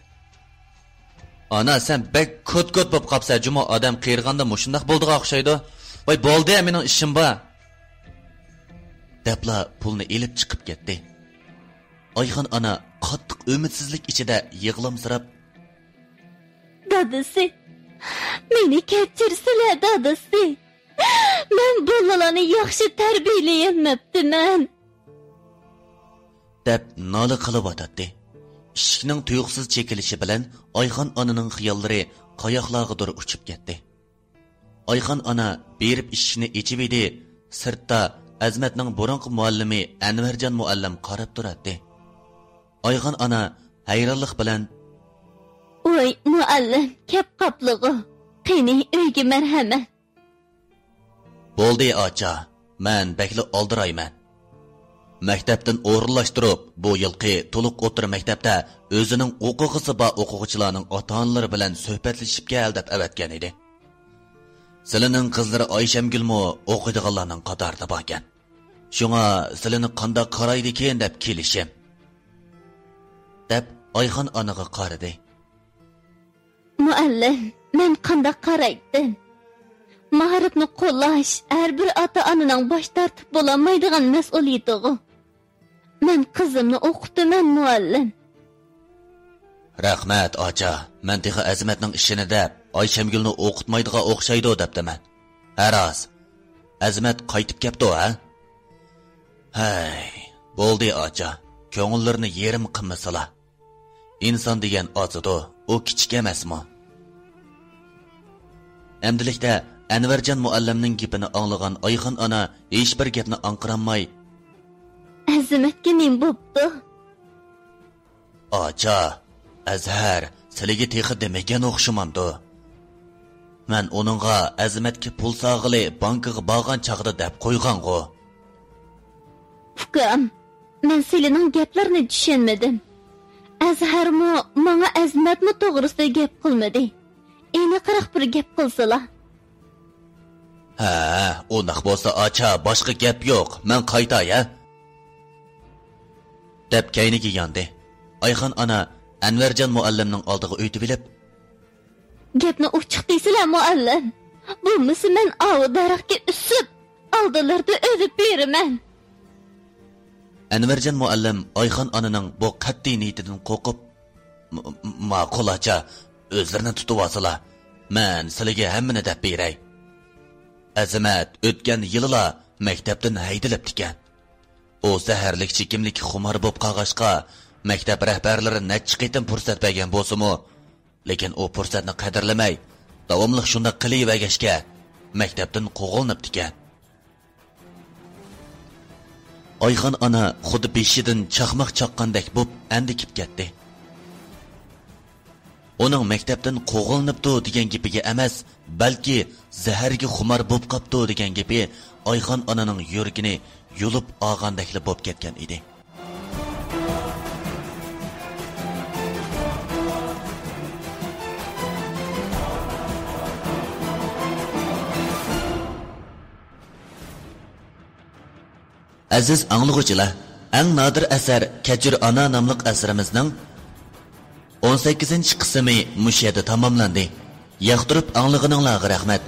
ئانا، سەن بەك كوت-كوت بولۇپ قاپسەن جۇمۇ، ئادەم قېرىغاندا مۇشۇنداق بولىدىغان ئوخشايدۇ. ۋاي، بولدى، مېنىڭ ئىشىم بار. دەپلا پۇلنى ئېلىپ چىقىپ كەتتى. ئايخان ئانا قاتتىق ئۈمىدسىزلىك ئىچىدە يىغلامسىراپ، دادىسى، مېنى كەچۈرسىلە، دادىسى. مەن بالىلارنى ياخشى تەربىيەلىيەلمەپتىمەن. دەپ نالە قىلىۋاتاتتى. ئىشىكنىڭ تۇيۇقسىز چېكىلىشى بىلەن ئايخان ئانىنىڭ خىياللىرى قاياقلارغىدۇر ئۇچۇپ كەتتى. ئايخان ئانا بېرىپ ئىشىكنى ئېچىۋىدى، سىرتتا ئەزىمەتنىڭ بۇرۇنقى مۇئەللىمى ئەنۋەرجان مۇئەللىم قاراپ تۇراتتى. ئايخان ئانا ھەيرانلىق بىلەن، ۋاي، مۇئەللىم كەپ قاپلىغۇ، قېنى، ئۆيگە مەرھەمەت. بولدى، ئاچا، مەن بەكلا ئالدىرايمەن. مەكتەپتىن ئورۇنلاشتۇرۇپ، بۇ يىلقى تولۇق ئوتتۇرا مەكتەپتە ئۆزىنىڭ ئوقۇغۇسى بار ئوقۇغۇچىلارنىڭ ئاتا-ئانىلىرى بىلەن سۆھبەتلىشىپ كەل دەپ ئەۋەتكەن ئىدى. سىلىنىڭ قىزلىرى ئايشەمگۈلمۇ ئوقۇيدىغانلارنىڭ قاتارىدا باركەن. شۇڭا سىلىنى قانداق قارايدىكىن دەپ كېلىشىم. دەپ ئايخان ئانىغا قارىدى. مۇئەللىم، مەن قانداق قارايتتىم؟ مائارىپنى قوللاش ھەر بىر ئاتا-ئانىنىڭ باش تارتىپ بولالمايدىغان مەسئۇلىيىتىغۇ. مەن قىزىمنى ئوقۇتىمەن، مۇئەللىم. رەھمەت، ئاچا. مەن تېخى ئەزىمەتنىڭ ئىشىنى دەپ، ئايشەمگۈلنى ئوقۇتمايدىغان ئوخشايدۇ دەپتىمەن. ھە راست، ئەزىمەت قايتىپ كەپتۇ، ھە؟ ھەي، بولدى، ئاچا. كۆڭۈللىرىنى يېرىم قىلمىسىلا. ئىنسان دېگەن ئازىدۇ، ئۇ كىچىك ئەمەسمۇ؟ ئەمدىلىكتە ئەنۋەرجان مۇئەللىمنىڭ گېپىنى ئاڭلىغان ئايخان ئانا ھېچبىر گەپنى ئاڭقىرالماي، ئەزىمەتكە نېمە بوپتۇ؟ ئاچا، ئەزھەر سىلىگە تېخى دېمىگەن ئوخشىمامدۇ؟ مەن ئۇنىڭغا ئەزىمەتكە پۇل سالغىلى بانكىغا بارغان چاغدا دەپ قويغانغۇ. ئۇكام، مەن سىلىنىڭ گەپلىرىنى چۈشەنمىدىم. ئەزھەرمۇ، ماڭا ئەزىمەتمۇ توغرىسىدا گەپ قىلمىدى. ئېنىقراق بىر گەپ قىلسىلا. ھە، ئۇنداق بولسا ئاچا، باشقا گەپ يوق، مەن قايتاي ھە. دەپ كەينىگە ياندى. ئايخان ئانا ئەنۋەرجان مۇئەللىمنىڭ ئالدىغا ئۆتۈۋېلىپ، گەپنى ئوچۇق دېسىلە، مۇئەللىم. بولمىسا مەن ئاۋۇ دەرەخكە ئۈسۈپ، ئالدىلىرىدا ئۆلۈپ بېرىمەن. ئەنۋەرجان مۇئەللىم ئايخان ئانىنىڭ بۇ قەتئىي نىيىتىدىن قورقۇپ، م-، م-، ماقۇل ئاچا، ئۆزلىرىنى تۇتۇۋالسىلا، مەن سىلىگە ھەممىنى دەپ بېرەي. ئەزىمەت ئۆتكەن يىلىلا مەكتەپتىن ھەيدىلىپتىكەن. ئۇ زەھەرلىك چېكىملىككە خۇمار بولۇپ قالغاچقا، مەكتەپ رەھبەرلىرى نەچچە قېتىم پۇرسەت بەرگەن بولسىمۇ، لېكىن ئۇ پۇرسەتنى قەدىرلىمەي، داۋاملىق شۇنداق قىلىۋەرگەچكە، مەكتەپتىن قوغلىنىپتىكەن. ئايخان ئانا خۇددى بېشىدىن چاقماق چاققاندەك بوپ ئەندىكىپ كەتتى. ئۇنىڭ مەكتەپتىن قوغلىنىپتۇ دېگەن گېپىگە ئەمەس، بەلكى زەھەرگە خۇمار بوپ قاپتۇ دېگەن گېپى ئايخان ئانىنىڭ يۈرىكىنى يۇلۇپ ئالغاندەكلا بوپ كەتكەن ئىدى. ئەزىز ئاڭلىغۇچىلار، ئەڭ نادىر ئەسەر كەچۈر ئانا ناملىق ئەسىرىمىزنىڭ ئون سەككىزىنچى قىسمى مۇشۇ يەردە تاماملاندى. ياقتۇرۇپ ئاڭلىغىنىڭلارغا رەھمەت.